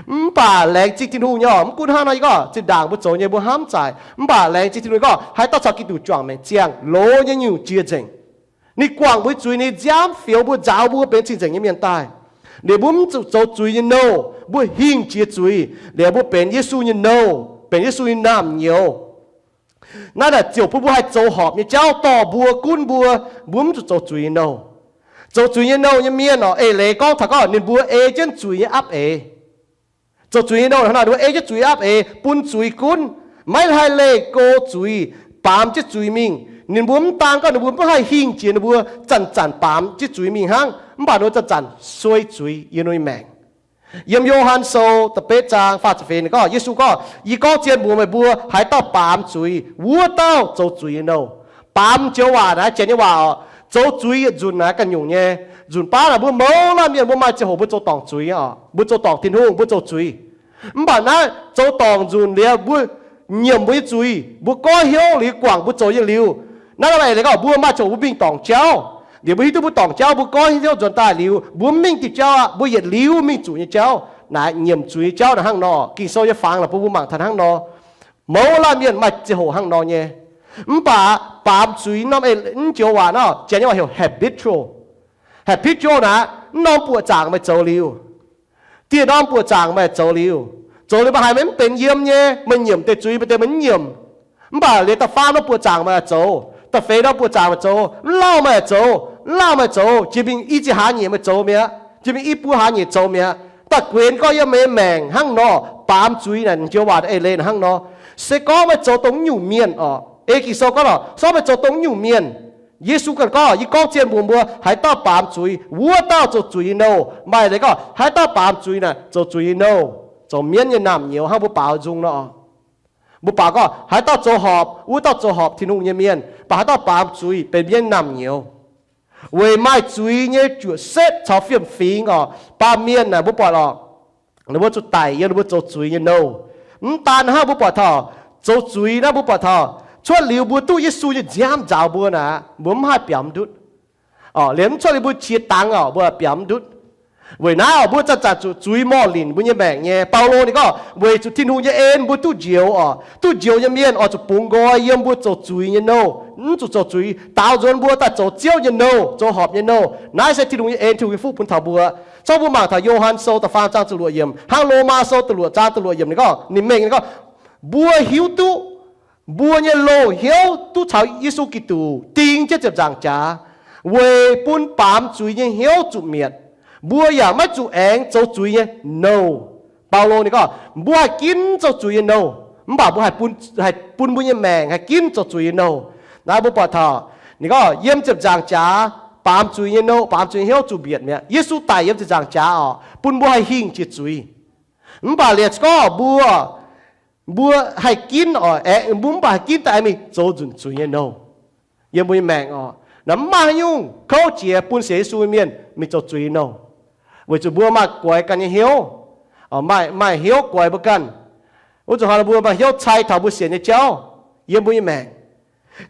Mv baac laengz zingh Tin-Hungh nyei oc, mv gunv hnangv nor, yie gorngv zinh ndaangc mbuo zoux nyei mbuo hnamv zaaic, mv baac laengz zingh Tin-Hungh nyei gorngv haaix dauh caux Giduc juangc maengc ziangh, loz nyei nyungc jiex nzengc. Ninh guangc mbuo zuiz, ninh nziaamv fioux mbuo, nzaaux mbuo benx cing-nzengc nyei mienh daaih. Liuz mbuo mv zuqc zoux zuiz nyei nouh, mbuo hingh jiex zuiz, liuz mbuo benx Yesu nyei nouh, benx Yesu nyei naamh nyouz. Naaiv naaic ziouc bun mbuo haih zoux horpc nyei jauv dorh mbuo, gunv mbuo, mbuo mv zuqc zoux zuiz nyei nouh. Zoux zuiz nyei nouh nyei mienh oc, eix leiz gorngv taux gorngv ninh mbuo ei jienv zuiz nyei apv eix. Zoux zuiz nyei nouh hnangv naaic, ninh mbuo ei jienv zuiz nyei apv eix, bun zuiz gunv, maiv haih leih go zuiz, baamz jienv zuiz mingh. Ninh mbuo mv daan gorngv ninh mbuo mv haih hingh jiex ninh mbuo zanc-zanc baamz jienv zuiz mingh hnangv, mv baac ninh mbuo zanc-zanc suei zuiz yiem ninh mbuo nyei maengc. Yiem Yo^han Sou da'betv zaang faah ziepc feix ninh gorngv, Yesu gorngv, yie gorngv zien mbuox meih mbuo, haaix dauh baamz zuiz, wuov dauh zoux zuiz nyei nouh. Baamz joux waac naaiv janx nyei waac oc. Zoux zuiz yietc nzunc naaiv ganh nyungc nyei. Nzunc baav naaic mbuo mouz laanh mienh mbuo maaih ziangh hoc mbuo zoux dorngc zuiz oc. Mbuo zoux dorngc Tin-Hungh, mbuo zoux zuiz. Mv baac naaiv zoux dorngc nzunc liuz mbuo nyiemc mbuo nyei zuiz, mbuo goiv hnyouv liuz guangc mbuo zoux nyei liuz, naaiv maaih eix leiz gorngv mbuo maaih ziangh hoc mbuo mingh dorngc jauv. Liuz mbuo hiuv duqv mbuo dorngc jauv, mbuo goiv hnyouv nzuonx daaih liuz, mbuo mv mingh diuh jauv aqv, mbuo yietc liuz mingh zuqc nyei jauv. Naaiv nyiemc zuiz nyei jauv naaic hnangv nor, Ging-Sou nyei fangx naaic bun mbuo mangc taux hnangv nor. Mouz laanh mienh maaih ziangh hoc hnangv nor nyei. Mv baac baamz zuiz norm eix, mv joux waac nor, Janx nyei waac heuc habitual. Habitual naaic, mv norm buoqc zaangc meih zoux liuz, dieh norm buoqc zaangc meih zoux liuz, zoux liuz meih haiz meih mv benx yiem nyei, meih nyiemc deix zuiz, meih deix meih mv nyiemc. Mv baac liuz da'faam norm buoqc zaangc meih zoux, da'feix norm buoqc zaangc meih zoux, mv lauh meih zoux, mv lauh meih zoux, jiex mingh i ziex hlaax nyeic meih zoux mi'aqv, jiex mingh i buo hlaax nyeic zoux mi'aqv. Da'guenx gorngv yiem meih nyei maengc hnangv nor, baamz zuiz naaic joux waac eix leiz hnangv nor. Se gorngv meih zoux dongh nyungc mienh oc, ei Ging-Sou gorngv lorqc, se gorngv meih zoux dongh nyungc mienh, Yesu ganh gorngv, yie gorngv zien mbuox mbuo, haaix dauh baamz zuiz, wuov dauh zoux zuiz nyei nouh. Maaih leiz gorngv haaix dauh baamz zuiz naaic zoux zuiz nyei nouh, zoux mienv nyei naamh nyouz hnangv mbuo baaux nzung nor. Mbuo baaux gorngv haaix dauh zoux horpc, wuov dauh zoux horpc Tin-Hungh nyei mienh, mv baac haaix dauh baamz zuiz benx mienv naamh nyouz. Weic maaih zuiz nyei juoqc setv caux fiem-fingx oc. Baamh mienh naaic mbuo buatc lorqc, ninh mbuo zuqc daic yiem ninh mbuo zoux zuiz nyei nouh. Mv daan hnangv, mbuo buatc taux zoux zuiz naaiv mbuo buatc taux cuotv liuz mbuo duqv Yesu nyei nziaamv nzaaux mbuo naaic, mbuo mv haih biaux mv ndutv. Liemh mv cuotv liuz mbuo qiex dangx oc, mbuo biaux mv ndutv. Weic naaiv oc, mbuo zanc-zanc zuqc zuiz morh linc mbuo nyei maengc nyei. Baulo ninh gorngv weic zuqc Tin-Hungh nyei en mbuo duqv njoux oc, duqv njoux nyei mienh oix zuqc bungx nqoi yiem mbuo zoux zuiz nyei nouh, mv zuqc zoux zuiz, daaux nzuonx mbuo daaih zoux Ziouv nyei nouh, zoux horpc nyei nouh. Naaiv se Tin-Hungh nyei en, Tin-Hungh nyei fuqv bun taux mbuo. Zorqv mbuo mangc taux Yo^han Sou da'faam zaang da'luoqc yiemc hnangv Lomaa Sou da'luoqc zaang da'luoqc yiemc ninh gorngv, ninh mengh ninh gorngv, mbuo hiuv duqv mbuo nyei loz-hnyouv duqv caux Yesu Giduc ding jienv ziepc nzaangc jaax, weic bun baamz zuiz nyei hnyouv zuqc mietc. Mbuo yaac maiv zuqc aengx zoux zuiz nyei nouh. Baulo ninh gorngv mbuo haih ginv zoux zuiz nyei nouh, mv baac mbuo haih bun, haih bun mbuo nyei maengc haih ginv zoux zuiz nyei nouh. Naaiv mbuo buatc taux ninh gorngv yiem ziepc nzaangc jaax baamz zuiz nyei nouh, baamz zuiz nyei hnyouv zuqc mietc mi'aqv. Yesu daic yiem ziepc nzaangc jaax oc, bun mbuo haih hingh jiex zuiz. Mv baac liuz gorngv mbuo, mbuo haih ginv oc, aengx mbuo mv baac haih ginv daaih aengx mingh zoux nzunc zuiz nyei nouh yiem mbuo nyei maengc oc. Naaiv mv maaih haaix nyungc kouv jiex bun sienx Yesu nyei mienh mingh zoux zuiz nyei nouh, weic zuqc mbuo maaih goix ganh nyei hnyouv, maaih, maaih hnyouv goix mbuo ganh. Wuov zuqc hnoi mbuo maaih hnyouv cai taux mbuo sienx nyei jauv yiem mbuo nyei maengc.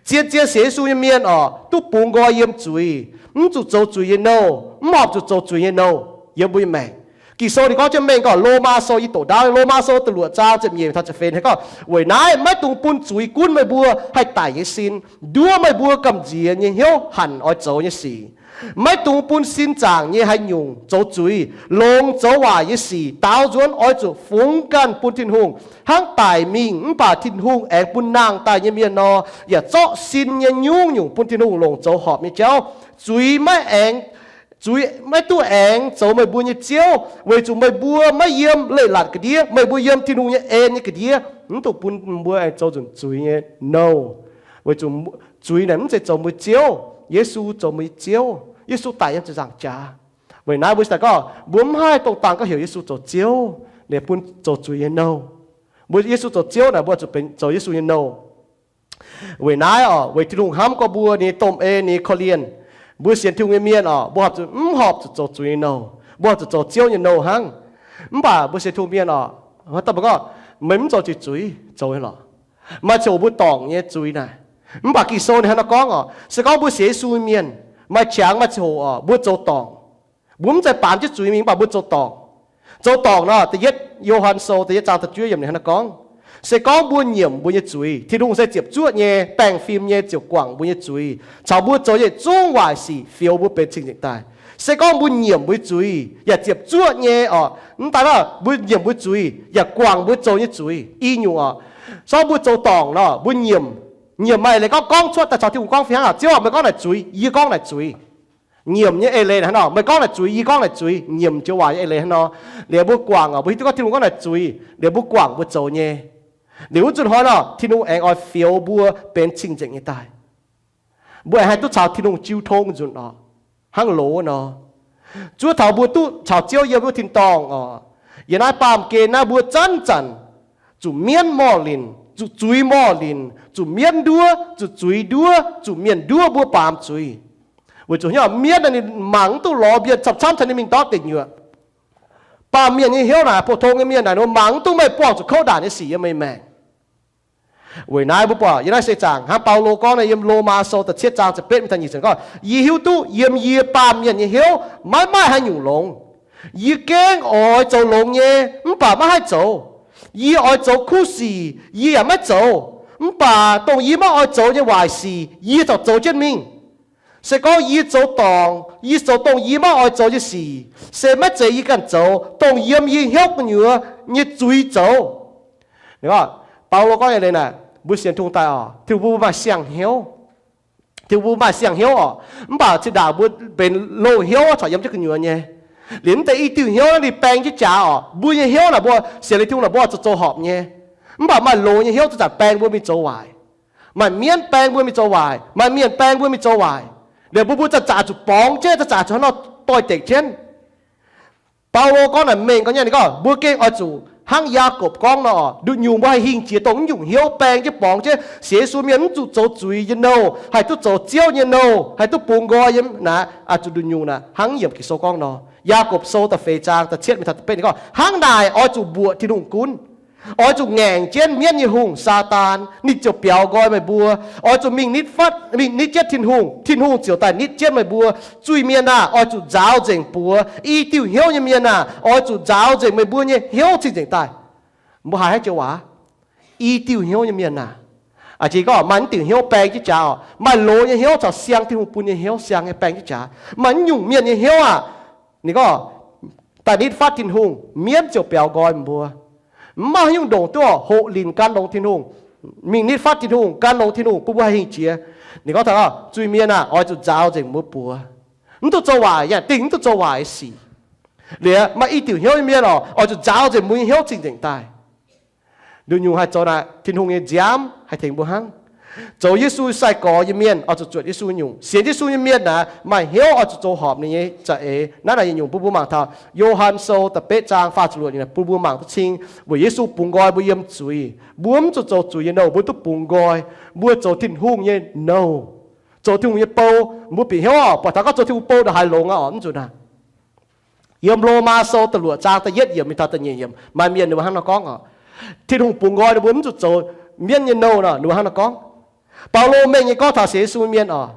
Zien-zien sienx Yesu nyei mienh oc, duqv bungx nqoi yiem zuiz, mv zuqc zoux zuiz nyei nouh, mv horpc zuqc zoux zuiz nyei nouh yiem mbuo nyei maengc. Ging-Sou ninh gorngv jienv mengh gorngv, Lomaa Sou yie doqc ndaauv, Lomaa Sou da'luoqc zaang ziepc nyeic taux ziepc feix ninh gorngv, weic naaiv maiv dungx bun zuiz gunv meih mbuo haih daic nyei sin, nduov meih mbuo gamh nziex nyei hnyouv hanc oix zoux nyei sic. Maiv dungx bun sin zaangc nyei haaix nyungc zoux zuiz, longx zoux waaic nyei sic, daaux nzuonx oix zuqc fungx ganh bun Tin-Hungh, hnangv daic mingh mv baac Tin-Hungh aengx bun nangh daaih nyei mienh nor, yaac zorqv sin nyei nyungc-nyungc bun Tin-Hungh longc zoux horpc nyei jauv. Zuiz maiv aengx, zuiz maiv duqv aengx zoux meih mbuo nyei ziouv, weic zuqc meih mbuo maiv yiem leiz-latc ga'ndiev, meih mbuo yiem Tin-Hungh nyei en nyei ga'ndiev, mv dungx bun mbuo aengx zoux nzunc zuiz nyei nouh. Weic zuqc zuiz naaic mv zeiz zoux mbuo ziouv, Yesu zoux mbuo nyei ziouv. Yesu daic yiem ziepc nzaangc jaax. Weic naaiv mbuo daaih gorngv mbuo mv haih dongh dangh gorngv heuc Yesu zoux ziouv, liuz bun zoux zuiz nyei nouh. Mbuo Yesu zoux ziouv naaic mbuo zuqc benx zoux Yesu nyei nouh. Weic naaiv oc, weic Tin-Hungh hnamv gorx mbuo nyei domh ei, ninh nyei korv-lienh, mbuo sienx Tin-Hungh nyei mienh oc, mbuo horpc zuqc, mv horpc zuqc zoux zuiz nyei nouh, mbuo horpc zuqc zoux ziouv nyei nouh hnangv. Mv baac mbuo sienx Tin-Hungh mienh oc, daaih mbuo gorngv, meih mv zoux zuiz, zuiz zoux nyei lorqc. Maaih ziangh hoc mbuo dorngc nyei zuiz naaic. Mv baac Ging-Sou ninh hnangv naaiv gorngv oc, se gorngv mbuo sienx Yesu nyei mienh, maaih qangx maaih ziangh hoc oc, mbuo zoux dorngc. Mbuo mv zeiz baamz jienv zuiz mingh, mv baac mbuo zoux dorngc. Zoux dorngc nor, da'yietv Yo^han Sou da'yietv zaang da'juov yiemc ninh hnangv naaiv gorngv, se gorngv mbuo nyiemc mbuo nyei zuiz, Tin-Hungh se ziepc zuoqv nyei, baengh fim nyei ziouc guangc mbuo nyei zuiz caux mbuo zoux nyei zungv waaic sic, fioux mbuo benx cing-nzengc daaih. Se gorngv mbuo nyiemc mbuo nyei zuiz yaac ziepc zuoqv nyei oc, mv daaih nor mbuo nyiemc mbuo zuiz yaac guangc mbuo zoux nyei zuiz i nyungc oc. Se gorngv mbuo zoux dorngc nor, mbuo nyiemc, nyiemc maaih leiz gorngv, gorngv cuotv daaih caux Tin-Hungh gorngv fih hnangv oc, Ziouv, meih gorngv naaic zuiz, yie gorngv naaic zuiz. Nyiemc nyei eix leiz hnangv nor, meih gorngv naaic zuiz, yie gorngv naaic zuiz, nyiemc joux waac nyei eix leiz hnangv nor. Liuz mbuo guangc oc, mbuo hiuv duqv gorngv Tin-Hungh gorngv naaic zuiz, liuz mbuo guangc mbuo zoux nyei. Liuz wuov zuqc hnoi nor, Tin-Hungh aengx oix fioux mbuo benx cing-nzengc nyei daaih. Mbuo aengx haih duqv caux Tin-Hungh jiu tong nzunc oc, hnangv loz nor. Zuov taux mbuo duqv caux Ziouv yiem wuov tin-dorngh oc, yiem naaiv baamh gen naaiv mbuo zanc-zanc zuqc mienv morh linc, zuqc zuiz morh linc, zuqc mienv nduov, zuqc zuiz nduov, zuqc mienh nduov mbuo baamz zuiz. Weic zuqc hnyouv mienv naaic ninh mangc mv duqv lorz mienh camv-camv caux ninh mingh ndortv deic nyuoqc. Baamh mienh nyei hnyouv naaic, pou-tong nyei mienh naaic, ninh mangc mv duqv meih buangh zuqc kouv ndaanc nyei sic yiem meih maengc. Weic naaiv mbuo buatc yiem naaiv seix zaangc hnangv Baulo gorngv naaiv yiem Lomaa Sou da'cietv zaang ziepc betv mingh taux nyic ziepc, gorngv, Yie hiuv duqv yiem yie baamh mienh nyei hnyouv maiv maaih haaix nyungc longx. Yie gengh oix zoux longx nyei, mv baac maiv haih zoux. Yie oix zoux kuv sic, yie yaac maiv zoux. Mv baac dongh yie maiv oix zoux nyei waaic sic, yie corc zoux jienv mingh. Se gorngv yie zoux dorngc, yie zoux dongh yie maiv oix zoux nyei sic, se maiv zeiz yie ganh zoux, dongh yiem yie hnyouv gu'nyuoz nyei zuiz zoux. Baulo gorngv nyei leiz naaic, mbuo sienx Tin-Hungh daaih oc, Tin-Hungh bun mbuo maaih siang-hnyouv. Tin-Hungh bun mbuo maaih siang-hnyouv oc, mv baac zinh ndaangc mbuo benx loz-hnyouv corc yiem jienv gu'nyuoz nyei. Liuz mv deix i diuh hnyouv naaiv ninh baeng jienv jaax oc. Mbuo nyei hnyouv naaic mbuo sienx liuz Tin-Hungh naaic mbuo oix zoux zoux horpc nyei. Mv baac maaih loz nyei hnyouv zanc-zanc baeng mbuo mingh zoux waaic. Maaih mienv baeng mbuo mingh zoux waaic, maaih mienh baeng mbuo mingh zoux waaic. Liuz mbuo mbuo zanc-zanc zuqc borngz jienv, zanc-zanc zuqc hnangv nor doix-dekc jienv. Baulo gorngv naaic mengh gorngv nyei, ninh gorngv mbuo gengh oix zuqc hnangv Yaakopv gorngv nor, nduqc nyungc mbuo haih hingh jiex dongh naaiv nyungc hnyouv baeng jienv borngz jienv sienx Yesu mienh mv zuqc zoux zuiz nyei nouh, haih duqv zoux Ziouv nyei nouh, haih duqv bungx nqoi yiem naaic, zuqc nduqc nyungc naaic hnangv yiemc Ging-Sou gorngv nor. Yaakopv Sou da'feix zaang da'cietv mingh taux da'betv ninh gorngv, hnangv naaic oix zuqc mbuoqc Tin-Hungh gunv. Oix zuqc ngaengc jienv mienv nyei hungh, Saadaan, ninh ziouc biaux nqoi meih mbuo. Oix zuqc mingh nitv fatv, mingh nitv jienv Tin-Hungh, Tin-Hungh ziouc daaih nitv jienv meih mbuo. Zuiz-mienh aah! Oix zuqc nzaaux nzengc buoz. I diuh hnyouv nyei mienh aah! Oix zuqc nzaaux nzengc meih mbuo nyei hnyouv cing-nzengc daaih. Mbuo haiz haaix joux waac? I diuh hnyouv nyei mienh aah! Aa, jiex gorngv maaih naaiv diuh hnyouv baeng jienv jaax oc. Maaih loz nyei hnyouv caux siang Tin-Hungh bun nyei hnyouv siang nyei baeng jienv jaax. Maaih naaiv nyungc mienh nyei hnyouv aah! Ninh gorngv daaih nitv fatv Tin-Hungh, mienv ziouc biaux nqoi meih mbuo. Mv maaih haaix nyungc ndongc duqv hoqc linc gan longx Tin-Hungh, mingh nitv fatv Tin-Hungh, gan longx Tin-Hungh, bun mbuo haih hingh jiex. Ninh gorngv taux, zuiz-mienh aah! Oix zuqc nzaaux nzengc mbuo buoz. Mv duqv zoux waaic, yaac dingh mv duqv zoux waaic sic. Liuz maaih i diuc hnyouv nyei mienh oc, oix zuqc nzaaux nzengc mbuo nyei hnyouv cing-nzengc daaih. Nduqc nyungc haih zoux naaic, Tin-Hungh nyei nziaamv haih tengx mbuo hnangv. Zoux Yesu sai-gorx nyei mienh oix zuqc zuotc Yesu nyungc. Sienx Yesu nyei mienh naaic, maaih hnyouv oix zuqc zoux horpc ninh nyei za'eix. Naaiv naaic yietc nyungc bun mbuo mangc taux Yo^han Sou da'betv zaang faah ziepc luoqc ninh bun mbuo mangc duqv cing weic Yesu bungx nqoi mbuo yiem zuiz. Mbuo mv zuqc zoux zuiz nyei nouh, mbuo duqv bungx nqoi. Mbuo zoux Tin-Hungh nyei nouh, zoux Tin-Hungh nyei bou. Mbuo bieqc hnyouv oc, buatc taux gorngv zoux Tin-Hungh bou ndongc haaix longx aqv oc, mv zuqc naaic. Yiem Lomaa Sou da'luoqc zaang da'yietv yiemc mingh taux da'nyeic yiemc maaih mienh ninh mbuo hnangv nor gorngv oc. Tin-Hungh bungx nqoi ninh mbuo mv zuqc zoux mienv nyei nouh nor, ninh mbuo hnangv nor gorngv. Baulo mengh nyei gorngv taux sienx Yesu mienh oc,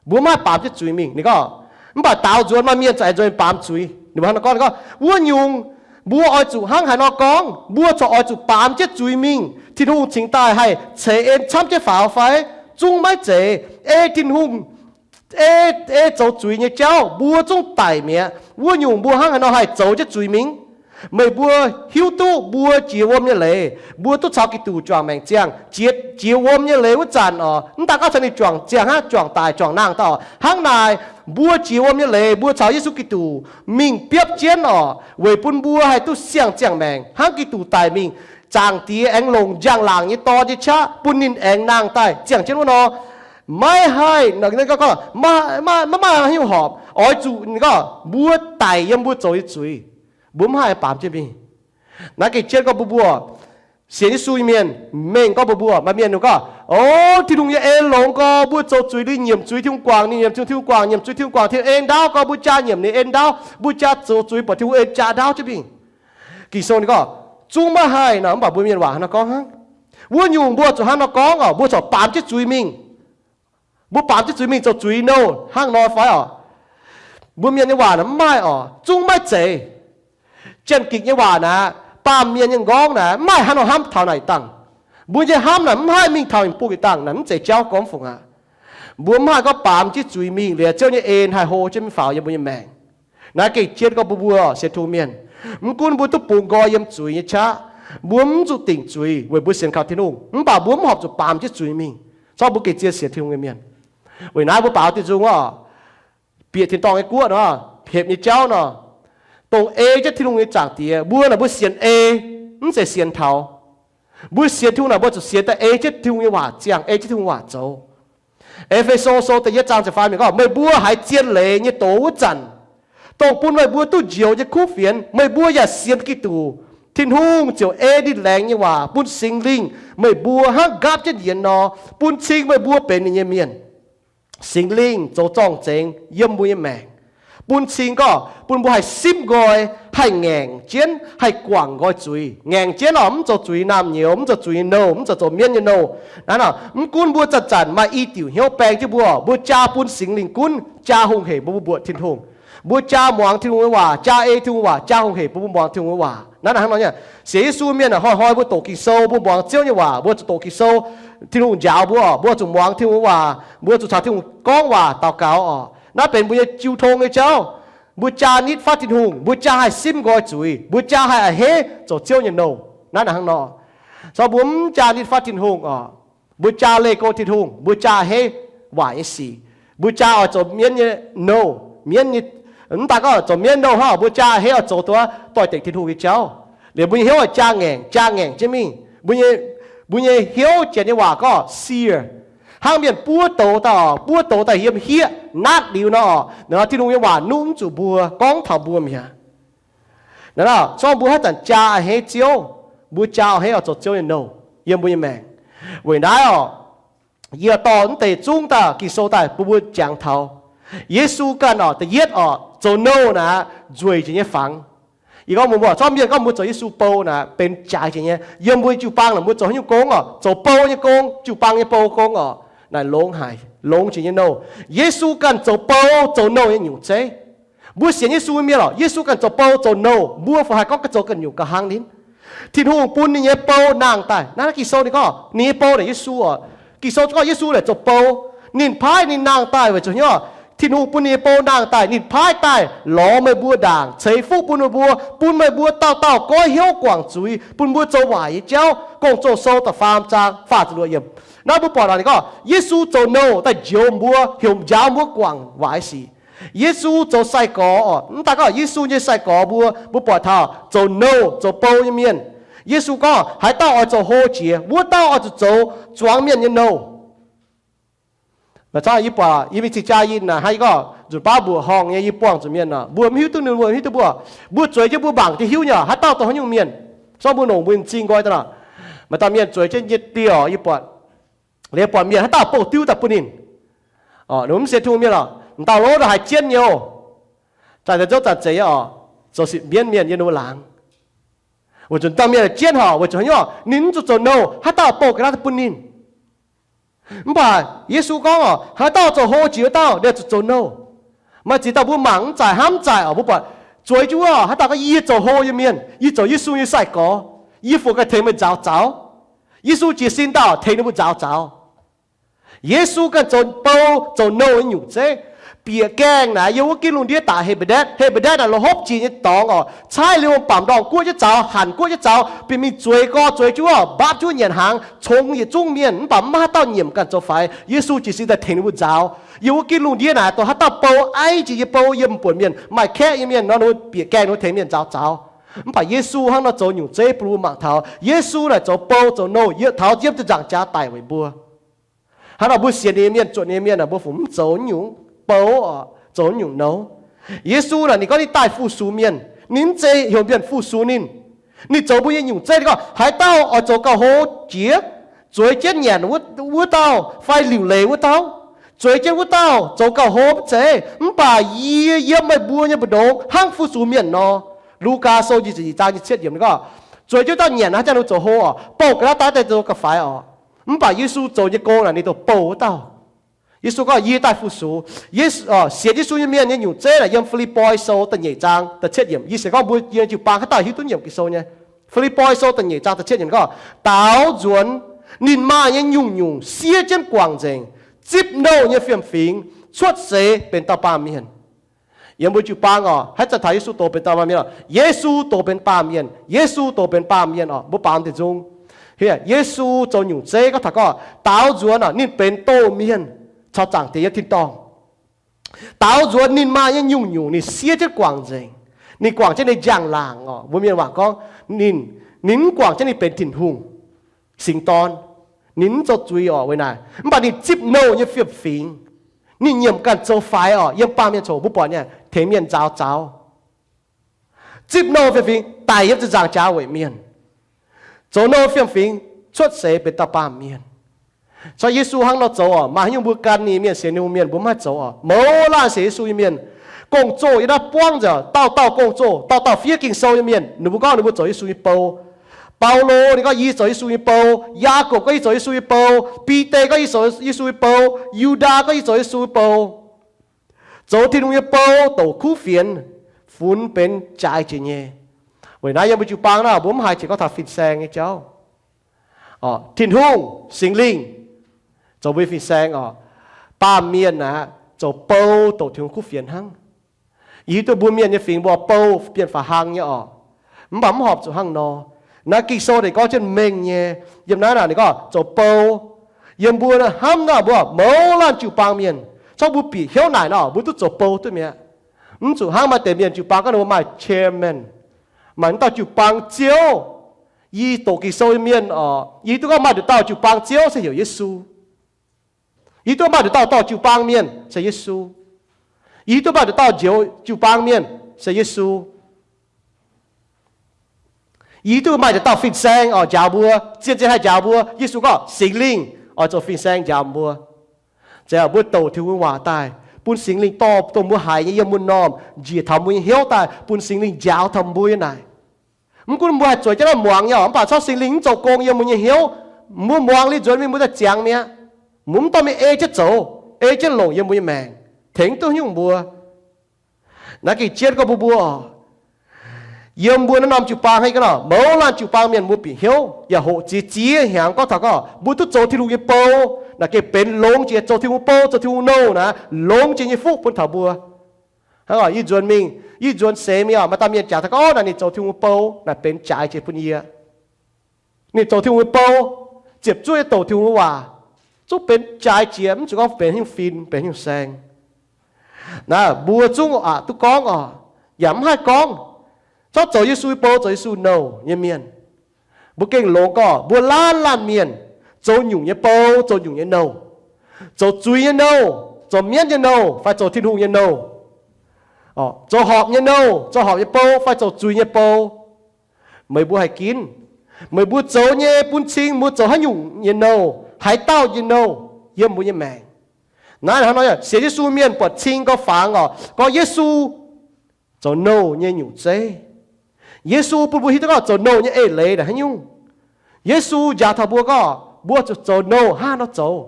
mbuo maiv haih baamz jienv zuiz mingh. Ninh gorngv, mv baac daaux nzuonx maaih mienh za'eix nzuonx baamz zuiz. Ninh mbuo hnangv nor gorngv, ninh gorngv, wuov nyungc, mbuo oix zuqc hnangv haaix nor gorngv? Mbuo corc oix zuqc baamz jienv zuiz mingh, Tin-Hungh cingx daaih haih ceix en camv jienv faaux fai? Zungv maiv zeiz. Ei Tin-Hungh, ei, ei zoux zuiz nyei jauv mbuo zungv daic mi'aqv. Wuov nyungc mbuo hnangv haaix nor haih zoux jienv zuiz mingh? Meih mbuo hiuv duqv mbuo jiex wuom nyei leiz, mbuo duqv caux Giduc juangc maengc ziangh. Jiex, jiex wuom nyei leiz wuov zanc oc, mv daaih gorngv caux ninh juangc ziangh hnangv, juangc daic, juangc nangh daaih oc. Hnangv naaic, mbuo jiex wuom nyei leiz mbuo caux Yesu Giduc mingh biopv jienv oc, weic bun mbuo haih duqv siang-ziangh maengc hnangv Giduc daic mingh. Zaangc Diex aengx longc njang-laangc nyei Dorn nyei qaqv bun ninh aengx nangh daaih ziangh jienv wuov nor. Maiv haih, maiv maaih haaix nyungc horpc. Oix zuqc ninh gorngv mbuo daic yiem mbuo zoux nyei zuiz, mbuo mv haih baamz jienv mingh. Naaiv gengh jienv gorngv mbuo mbuo sienx Yesu nyei mienh, mengh gorngv mbuo mbuo maaih mienh ninh gorngv, o, Tin-Hungh nyei en longx gorx, mbuo zoux zuiz liuz nyiemc zuiz Tin-Hungh guangc, ninh nyiemc Tin-Hungh guangc, nyiemc zuiz Tin-Hungh guangc, Tin-Hungh en ndaauv gorx, mbuo jaa nyiemc ninh en ndaauv, mbuo jaa zoux zuiz buatc Tin-Hungh en jaa ndaauv jienv mingh. Ging-Sou ninh gorngv, zungv maiv haih nor, mv baac mbuo mienh waac hnangv nor gorngv hnangv. Wuov nyungc mbuo zuqc hnangv nor gorngv oc, mbuo corc baamz jienv zuiz mingh. Mbuo baamz jienv zuiz mingh zoux zuiz nouh hnangv nor fai oc? Mbuo mienh nyei waac naaic mv maaih oc, zungv maiv zeiz. Janx-Gikc nyei waac naaic, baamh mienh nyei nqorngv naaic, mv maaih hnangv nor hnamv taux naaic dangh. Mbuo nyei hnamv naaic mv haih mingh taux ninh bung yietc dangh naaic, mv zeiz jauv gorngv fungc aqv. Mbuo mv haih gorngv baamz jienv zuiz mingh liuz Ziouv nyei en haih hlo jienv mingh faaux yiem mbuo nyei maengc. Naaiv gengh jienv gorngv mbuo mbuo sienx Tin-Hungh mienh, mv gunv mbuo duqv bungx nqoi yiem zuiz nyei qaqv, mbuo mv zuqc dingc zuiz weic mbuo sienx kaux Tin-Hungh, mv baac mbuo mv horpc zuqc baamz jienv zuiz mingh, corc mbuo gengh zien sienx Tin-Hungh nyei mienh. Weic naaiv mbuo baaux diuh nzung oc, bieqc tin-dorngh nyei guoqv nor, hepc nyei jauv nor, dongh ei jienv Tin-Hungh nyei Zaangc Diex, mbuo naaic mbuo sienx ei, mv zeiz sienx taux. Mbuo sienx Tin-Hungh naaic mbuo zuqc sienx daaih ei jienv Tin-Hungh nyei waac ziangh, ei jienv Tin-Hungh waac zoux. E^fe^so Sou da'yietv zaang ziepc faam yiemc gorngv, meih mbuo haiz zien leiz nyei doz wuov zanc, dongh bun meih mbuo duqv njoux nyei kuv fienx, meih mbuo yaac sienx Giduc. Tin-Hungh ziouc ei ninh laengz nyei waac bun Singx Lingh meih mbuo hnangv nqaapv jienv yienx nor, bun cing meih mbuo benx ninh nyei mienh. Singx Lingh zoux zorng-zengx yiem mbuo nyei maengc, bun cing gorqv bun mbuo haih simv nqoi, haih ngaengc jienv, haih guangc nqoi zuiz. Ngaengc jienv oc, mv zoux zuiz naamh nyouz, mv zoux zuiz nyei nouh, mv zoux zoux mienv nyei nouh. Naaiv nor, mv gunv mbuo zanc-zanc maaih i diuc hnyouv baeng jienv mbuo, mbuo jaa bun Singx Lingh gunv, jaa hungh hec mbuo, mbuo mbuoqc Tin-Hungh. Mbuo jaa muangx Tin-Hungh nyei waac, jaa ei Tin-Hungh waac, jaa hungh hec mbuo, mbuo muangx Tin-Hungh nyei waac. Naaiv nor hnangv nor nyei. Sienx Yesu mienh hnoi-hnoi mbuo doqc Ging-Sou, mbuo muangx Ziouv nyei waac, mbuo zuqc doqc Ging-Sou, Tin-Hungh njaaux mbuo oc, mbuo zuqc muangx Tin-Hungh waac, mbuo zuqc caux Tin-Hungh gorngv waac daux gaux oc. Naaiv benx mbuo nyei jiu tong nyei jauv. Mbuo jaa nitv fatv Tin-Hungh, mbuo jaa haih simv nqoi zuiz, mbuo jaa haih a'hneiv zoux Ziouv nyei nouh. Naaiv nor hnangv nor. Caux mbuo mv jaa nitv fatv Tin-Hungh oc, mbuo jaa leih go Tin-Hungh, mbuo jaa a'hneiv waaic nyei sic. Mbuo jaa oix zoux mienv nyei nouh, mienv nyei, mv daaih gorngv zoux mienv nouh hnangv, mbuo jaa a'hneiv oix zoux duqv doix-dekc Tin-Hungh nyei jauv. Liuz mbuo nyei hnyouv jaa ngaengc, jaa ngaengc jienv mingh. Mbuo nyei, mbuo nyei hnyouv, Janx nyei waac gorngv sear. Hnangv mienh buov douz daaih oc, buov douz daaih yiem hieqv natv liuz nor oc, naaiv Tin-Hungh nyei waac nuqv mv zuqc mbuo, gorngv taux mbuo mi'aqv. Naaiv nor, zorqv mbuo haaix zanc jaa a'hneiv Ziouv, mbuo jaa a'hneiv oix zoux Ziouv nyei nouh yiem mbuo nyei maengc. Weic naaiv oc, yie dorh mv deix zungv daaih Ging-Sou daaih bun mbuo jangx taux Yesu ganh oc, da'yietv oc, zoux nouh naaiv nzueic jiex nyei fangx. Yie gorngv mbuo, mbuo zorqv mienh gorngv mbuo zoux Yesu bou naaiv benx jaaix jiex nyei. Yiem mbuo jiu-baang naaic mbuo zoux haaix nyungc gong oc, zoux bou nyei gong, jiu-baang nyei bou gong oc, naaic longx haic, longx jiex nyei nouh. Yesu ganh zoux bou zoux nouh nyei nyungc zeiv. Mbuo sienx Yesu nyei mienh oc, Yesu ganh zoux bou zoux nouh, mbuo fungc haih gorngv ganh zoux ganh nyungc ga'hnangv ninh? Tin-Hungh bun ninh nyei bou nangh daaih. Naaiv Ging-Sou ninh gorngv ninh nyei bou naaic Yesu oc. Ging-Sou gorngv Yesu naaic zoux bou. Ninh paaiv ninh nangh daaih weic zuqc hnyouv, Tin-Hungh bun ninh nyei bou nangh daaih, ninh paaiv daaih lorz meih mbuo ndaangc, ceix fuqv bun meih mbuo, bun meih mbuo dauh dauh goiv hnyouv guangc zuiz, bun mbuo zoux waaic nyei jauv. Gong-Zoh Sou da'faam zaang faah ziepc luoqc yiemc. Naaiv mbuo buatc naaic ninh gorngv Yesu zoux nouh daaih njoux mbuo, heuc njaaux mbuo guangc waaic sic. Yesu zoux sai-gorx oc. Mv daaih gorngv Yesu nyei sai-gorx mbuo, mbuo buatc taux zoux nouh zoux bou nyei mienh. Yesu gorngv haaix dauh oix zoux hlo jiex, wuov dauh oix zuqc zoux zuangx mienh nyei nouh. Mv baac yie buatc yie mingh cing jaa yinh naaic, hnangv yie gorngv nzunc baav mbuoqc horngh nyei, yie buangh zuqc mienh oc, mbuo mv hiuv duqv ninh, mbuo mv hiuv duqv mbuo. Mbuo zueiz jienv mbuo mangc jienv hiuv nyei oc, haaix dauh dongh haaix nyungc mienh. Sorng mbuo longc mbuo nyei m'zing nqoi daaih nor, maaih dauh mienh zueiz jienv nyei dieh oc, yie buatc, liuz buatc mienh haaix dauh bouh diuv daaih bun ninh. Ninh mv sienx Tin-Hungh mienh oc, m'dauh lov ndau haaix jienv nyei oc. Zanc deix nzouv zanc zeiz nyei oc, zoux sipv mienv mienh yiem ninh mbuo laangz. Weic zuqc dauh mienh jienv horc, weic zuqc haaix nyungc, ninh mv zuqc zoux nouh, haaix dauh bouh ga'naaiv daaih bun ninh. Mv baac Yesu gorngv oc, haaix dauh zoux hlo jiex wuov dauh, ninh zuqc zoux nouh. Maaih ziex dauh mbuo mangc mv zaaic, hnamv mv zaaic oc, mbuo buatc zueiz jienv wuov, haaix dauh gorngv, yie zoux hlo nyei mienh, yie zoux Yesu nyei sai-gorx, yie fungc ganh tengx meih nzaaux zaux. Yesu jiez sin daaih tengx ninh mbuo nzaaux zaux. Yesu ganh zoux bou zoux nouh nyei nyungc zeiv. Bieqc gaengh naaic yiem wuov ginv lungh ndiev daic He^mbe^ndetv. He^mbe^ndetv naaic lorz hopv jiex nyei dorngx oc, caaiv liuz mv baac ndorngh guoqv jienv zaux, hanc guoqv jienv zaux, bieqc mingh zueiz gorx zueiz jienv wuov, mbaapv jienv wuov nyanc hnaangx, congx yietc zungv mienh, mv baac maiv maaih haaix dauh nyiemc ganh zoux faix. Yesu jiez sin daaih tengx ninh mbuo nzaaux. Yiem wuov ginv lungh ndiev naaic dongh haaix dauh bou aiv jiex nyei bou, yiem mv buonc mienh maaih kaeqv nyei mienh nor, ninh mbuo bieqc gaengh ninh mbuo tengx mienh nzaaux zaux. Mv baac Yesu hnangv nor zoux nyungc zeiv bun mbuo mangc taux Yesu naaic zoux bou zoux nouh yiem taux yiem ziepc nzaangc jaax daic weic mbuo. Hnangv nor mbuo sienx ninh nyei mienh, zuotc ninh nyei mienh aah, mbuo fungc mv zoux nyungc bou oc, zoux nyungc nouh. Yesu naaic ninh gorngv ninh daaih fu-sux mienh, ninh mv zeiz heuc mienh fu-sux ninh. Ninh zoux mbuo nyei nyungc zeiv, ninh gorngv haaix dauh oix zoux gauh hlo jiex, zueiz jienv nyanc wuov dauh fai liuc leiz wuov dauh, zueiz jienv wuov dauh zoux gauh hlo mv zeiz. Mv baac yie yiem meih mbuo nyei mbu'ndongx hnangv fu-sux mienh nor. Lugaa Sou nyic ziepc nyeic zaang nyic ziepc cietv yiemc ninh gorngv, zueiz jienv wuov dauh nyanc hnangv jangx ninh zoux hlo oc, bouh ga'naaiv daaih daaih zoux ga'faix oc. Mv baac Yesu zoux nyei gong naaic ninh dongh bouh wuov dauh. Yesu gorngv yie daaih fu-sux. Yesu, sienx Yesu nyei mienh nyei nyungc zeiv naaic yiem Fi^lipv^poi Sou da'nyeic zaang da'cietv yiemc. Yie sienx gorngv mbuo yiem jiu-baang haaix dauh hiuv duqv nyiemc Ging-Sou nyei. Fi^lipv^poi Sou da'nyeic zaang da'cietv yiemc gorngv, daaux nzuonx ninh maaih nyei nyungc-nyungc siev jienv guangc nzengc, zipv nouh nyei fiem-fingx cuotv seix benx dauh baamh mienh. Yiem mbuo jiu-baang oc, haaix zanc taux Yesu doz benx dauh baamh mienh oc, Yesu doz benx baamh mienh, Yesu doz benx baamh mienh oc, mbuo baamz deix nzung. Yesu zoux nyungc zeiv gorngv taux gorngv daaux nzuonx oc, ninh benx doh mienh caux Zaangc Diex yiem tin-dorngh. Daaux nzuonx ninh maaih nyei nyungc-nyungc ninh siev jienv guangc nzengc. Ninh guangc jienv ninh njang-laangc oc, mbuo mienh waac gorngv ninh, ninh mv guangc jienv ninh benx Tin-Hungh, Singx Dorn. Ninh mv zoux zuiz oc weic naaic, mv baac ninh zipv nouh nyei fiem-fingx. Ninh nyiemc ganh zoux faix oc, yiem baamh mienh coc mbuo buatc nyei, tengx mienh nzaaux zaux. Zipv nouh fiem-fingx daic yiem ziepc nzaangc jaax weic mienh. Zoux nouh fiem-fingx cuotv seix benx dauh baamh mienh. Caux Yesu hnangv nor zoux oc. Maaih haaix nyungc mbuo gan ninh mienh, sienx Tin-Hungh mienh, mbuo mv haih zoux oc. Mouz laanh sienx Yesu nyei mienh, gong-zoh yiem naaiv buangv nzengc, dauh dauh gong-zoh, dauh dauh fiev Ging-Sou nyei mienh, ninh mbuo gorngv ninh mbuo zoux Yesu nyei bou. Baulo ninh gorngv yie zoux Yesu nyei bou. Yaagorpc gorngv yie zoux Yesu nyei bou. Bide gorngv yie zoux Yesu nyei bou. Yu^ndaa gorngv yie zoux Yesu nyei bou. Zoux Tin-Hungh nyei bou douc kuv fienx, funx benx jaaix jiex nyei. Weic naaiv yiem mbuo jiu-baang naaic, mbuo mv haiz jiex gorngv taux fin-saeng nyei jauv. Tin-Hungh, Singx Lingh, zoux mbuo nyei fin-saeng oc. Baamh mienh aeqv, zoux bou douc Tin-Hungh kuv fienx hnangv. Yie hiuv duqv mbuo mienh nyei fingx mbuo bou bienh faaux hlang nyei oc, mv baac mv horpc zuqc hnangv nor. Naaiv Ging-Sou ninh gorngv jienv mengh nyei. Yiem naaiv naaic ninh gorngv zoux bou. Yiem mbuo hnamv naaic mbuo mouz laanh jiu-baang mienh, corc mbuo bieqc hnyouv naaic nor, mbuo duqv zoux bou duqv mi'aqv. Mv zuqc hnangv maaih deix mienh jiu-baang gorngv ninh mbuo maaih chairman, maaih wuov dauh jiu-baang ziouv. Yie doqc Ging-Sou nyei mienh oc, yie duqv gorngv maaih nduqc dauh jiu-baang ziouv se heuc Yesu. Yie duqv maaih nduqc dauh dorh jiu-baang mienh se Yesu. Yie duqv maaih nduqc dauh njoux jiu-baang mienh se Yesu. Yie duqv maaih nduqc dauh fin-saeng oix njaaux mbuo, zien-zien haih njaaux mbuo. Yesu gorngv Singx Lingh oix zoux fin-saeng njaaux mbuo. Zeiz mbuo douc Tin-Hungh waac daaih, bun Singx Lingh dorh dongh mbuo haiz nyei yiem mbuo m'normh njiec taux mbuo nyei hnyouv daaih, bun Singx Lingh njaaux taux mbuo nyei naaic. Mv gunv mbuo haih zueiz jienv naaiv muangx nyei oc, mv baac corc Singx Lingh mv zoux gong yiem mbuo nyei hnyouv, mbuo muangx liuz nzuonx mingh mbuo daaih ziangx mi'aqv. Mbuo mv dorh mingh ei jienv zoux, ei jienv longc yiem mbuo nyei maengc, tengx duqv nyungc mbuo. Naaiv gengh jienv gorngv mbuo mbuo oc, yiem mbuo naaiv norm jiu-baang hnangv nor, mouz laanh jiu-baang mienh mbuo bieqc hnyouv yaac hoqc ziex ziex hnyangx gorngv taux gorngv mbuo duqv zoux Tin-Hungh nyei bou. Naaic gengh benx longx jiex, zoux Tin-Hungh bou, zoux Tin-Hungh nouh naaic, longx jiex nyei fuqv bun taux mbuo. Hnangv oc, ih nzuonx mingh, ih nzuonx seix mingh oc, maaih dauh mienh jaax taux gorngv, naaic ninh zoux Tin-Hungh bou, naaic benx jaaix jiex bun yie. Ninh zoux Tin-Hungh bou, ziepc zuoqv nyei douc Tin-Hungh waac, zungv benx jaaix jiex, mv zuqc gorngv benx haaix nyungc fin, benx haaix nyungc saeng. Naaiv mbuo zungv aqc duqv gorngv oc, yaac mv haih gorngv, corc zoux Yesu nyei bou, zoux Yesu nouh nyei mienh. Mbuo gengh longx gorngv mbuo laanh laanh mienh zoux nyungc nyei bou, zoux nyungc nyei nouh, zoux zuiz nyei nouh, zoux mienv nyei nouh, fai zoux Tin-Hungh nyei nouh, zoux horpc nyei nouh, zoux horpc nyei bou, fai zoux zuiz nyei bou. Meih mbuo haih ginv, meih mbuo zoux nyei bun cing mbuo zoux haaix nyungc nyei nouh, haaix dauh nyei nouh yiem mbuo nyei maengc. Naaiv hnangv nor, sienx Yesu mienh buatc cing gorngv fangx oc, gorngv Yesu zoux nouh nyei nyungc zeiv. Yesu bun mbuo hiuv duqv gorngv zoux nouh nyei eix leiz naaic haaix nyungc. Yesu njaaux taux mbuo gorngv mbuo zuqc zoux nouh hnangv nor zoux.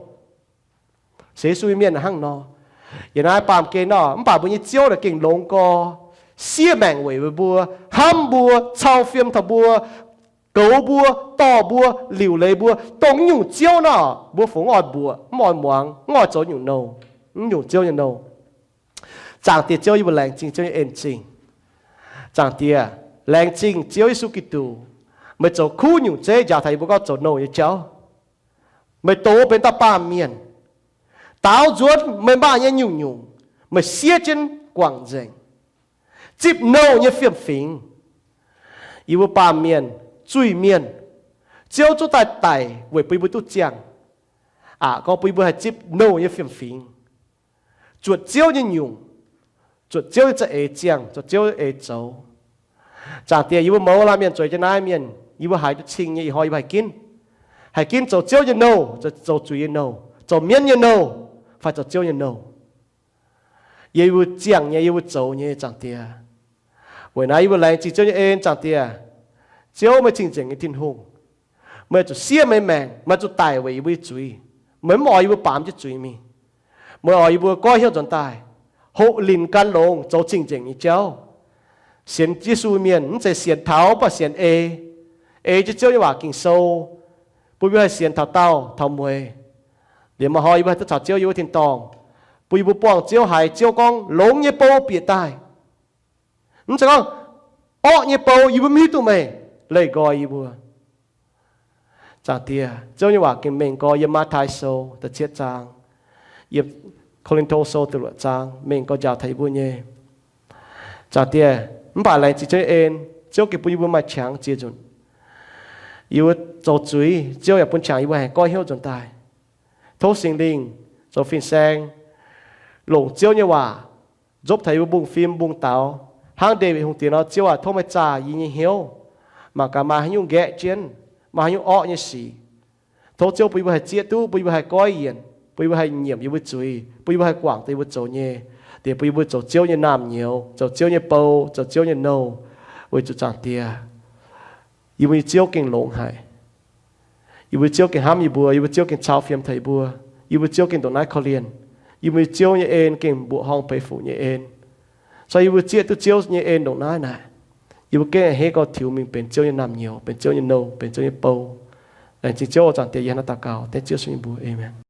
Sienx Yesu nyei mienh hnangv nor. Yiem naaiv baamh gen nor, mv baac mbuo nyei Ziouv naaic gengh longx gorx, siev maengc weic mbuo, hnamv mbuo, cau fiem taux mbuo, goux mbuo, dorh mbuo, liuc leiz mbuo. Dongh nyungc Ziouv nor, mbuo fungc mv oix mbuoqc, mv oix muangx, mv oix zoux nyungc nouh, mv nyungc Ziouv nyei nouh. Zaangc Diex Ziouv, yie mbuo laengz zingh Ziouv nyei en zingh. Zaangc Diex, laengz zingh Ziouv Yesu Giduc, meih zoux kuv nyungc zeiv njaaux taux yie mbuo gorngv zoux nouh nyei jauv. Meih doz benx dauh baamh mienh, daaux nzuonx meih maaih nyei nyungc-nyungc, meih siev jienv guangc nzengc, zipv nouh nyei fiem-fingx. Yie mbuo baamh mienh, zuiz-mienh, Ziouv zungv daaih daic weic bun yie mbuo duqv ziangh, aqc gorngv bun yie mbuo haih zipv nouh nyei fiem-fingx, zuotc Ziouv nyei nyungc, zuotc Ziouv nyei za'eix ziangh, zuotc Ziouv eix zoux. Zaangc Diex, yie mbuo mouz laanh mienh zueiz jienv naaiv mienh, yie mbuo haiz duqv cing nyei ih hnoi yie mbuo haih ginv, haih ginv zoux Ziouv nyei nouh, zoux zuiz nyei nouh, zoux mienv nyei nouh, fai zoux Ziouv nyei nouh. Yie mbuo ziangh nyei, yie mbuo zoux nyei, Zaangc Diex. Weic naaiv yie mbuo laengz zingh Ziouv nyei en, Zaangc Diex. Ziouv, meih cing-nzengc nyei Tin-Hungh. Meih zuqc siev meih maengc, meih zuqc daic weic yie mbuo nyei zuiz. Meih mv oix yie mbuo baamz jienv zuiz mingh. Meih oix yie mbuo goiv hnyouv nzuonx daaih, hoqc linc gan longx, zoux cing-nzengc nyei jauv. Sienx Yesu mienh mv zeiz sienx taux, mv baac sienx ei. Ei jienv Ziouv nyei waac Ging-Sou, bun yie mbuo haih sienx taux daauh taux mueiz. Liemh maaih hnoi yie mbuo haih duqv caux Ziouv yiem wuov tin-dorngh, bun yie mbuo buangh Ziouv haiz Ziouv gorngv longx nyei bou bieqc daaih. Mv zeiz gorngv orqv nyei bou yie mbuo mv hiuv duqv meih leih nqoi yie mbuo. Zaangc Diex, Ziouv nyei waac gengh mengh gorx yiem Matv^tai Sou da'cietv zaang, yiem Ko^lin^to Sou da'luoqc zaang mengh gorx njaaux taux yie mbuo nyei. Zaangc Diex, mv baac laengz zingh Ziouv nyei en, Ziouv gengh bun yie mbuo maaih qangx ziex nzunc. Yie mbuo zoux zuiz, Ziouv yaac bun qangx yie mbuo haih goiv hnyouv nzuonx daaih. Tov Singx Lingh zoux fin-saeng, longc Ziouv nyei waac nzopv taux yie mbuo mbungv fim mbungv daux, hnangv Ndaawitv Hungh diex nor, Ziouv aac, tov meih zaah yie nyei hnyouv, mangc gaax maaih haaix nyungc nqaeqv jienv, maaih haaix nyungc orqv nyei sic. Tov Ziouv bun yie mbuo haih zieqv duqv, bun yie mbuo haih goiv yienc, bun yie mbuo haih nyiemc yie mbuo zuiz, bun yie mbuo haih guangc deix yie mbuo zoux nyei, diex bun yie mbuo zoux Ziouv nyei naamh nyouz, zoux Ziouv nyei bou, zoux Ziouv nyei nouh, weic zuqc Zaangc Diex, yie mbuo nyei Ziouv gengh longx haic. Yie mbuo nyei Ziouv gengh hnamv yie mbuo, yie mbuo Ziouv gengh cau fiem taux yie mbuo, yie mbuo Ziouv gengh ndongc naaiv korv-lienh, yie mbuo nyei Ziouv nyei en gengh mbuoqc horngh beiv fuqv nyei en. Caux yie mbuo zieqv duqv Ziouv nyei en ndongc naaiv naaic, yie mbuo gengh a'hneiv gauh tiux mingh benx Ziouv nyei naamh nyouz, benx Ziouv nyei nouh, benx Ziouv nyei bou. Laengz zingh Ziouv oc. Zaangc Diex, yie hnangv naaiv daux gaux dengv Ziouv sun nyei mbuox. Aamen.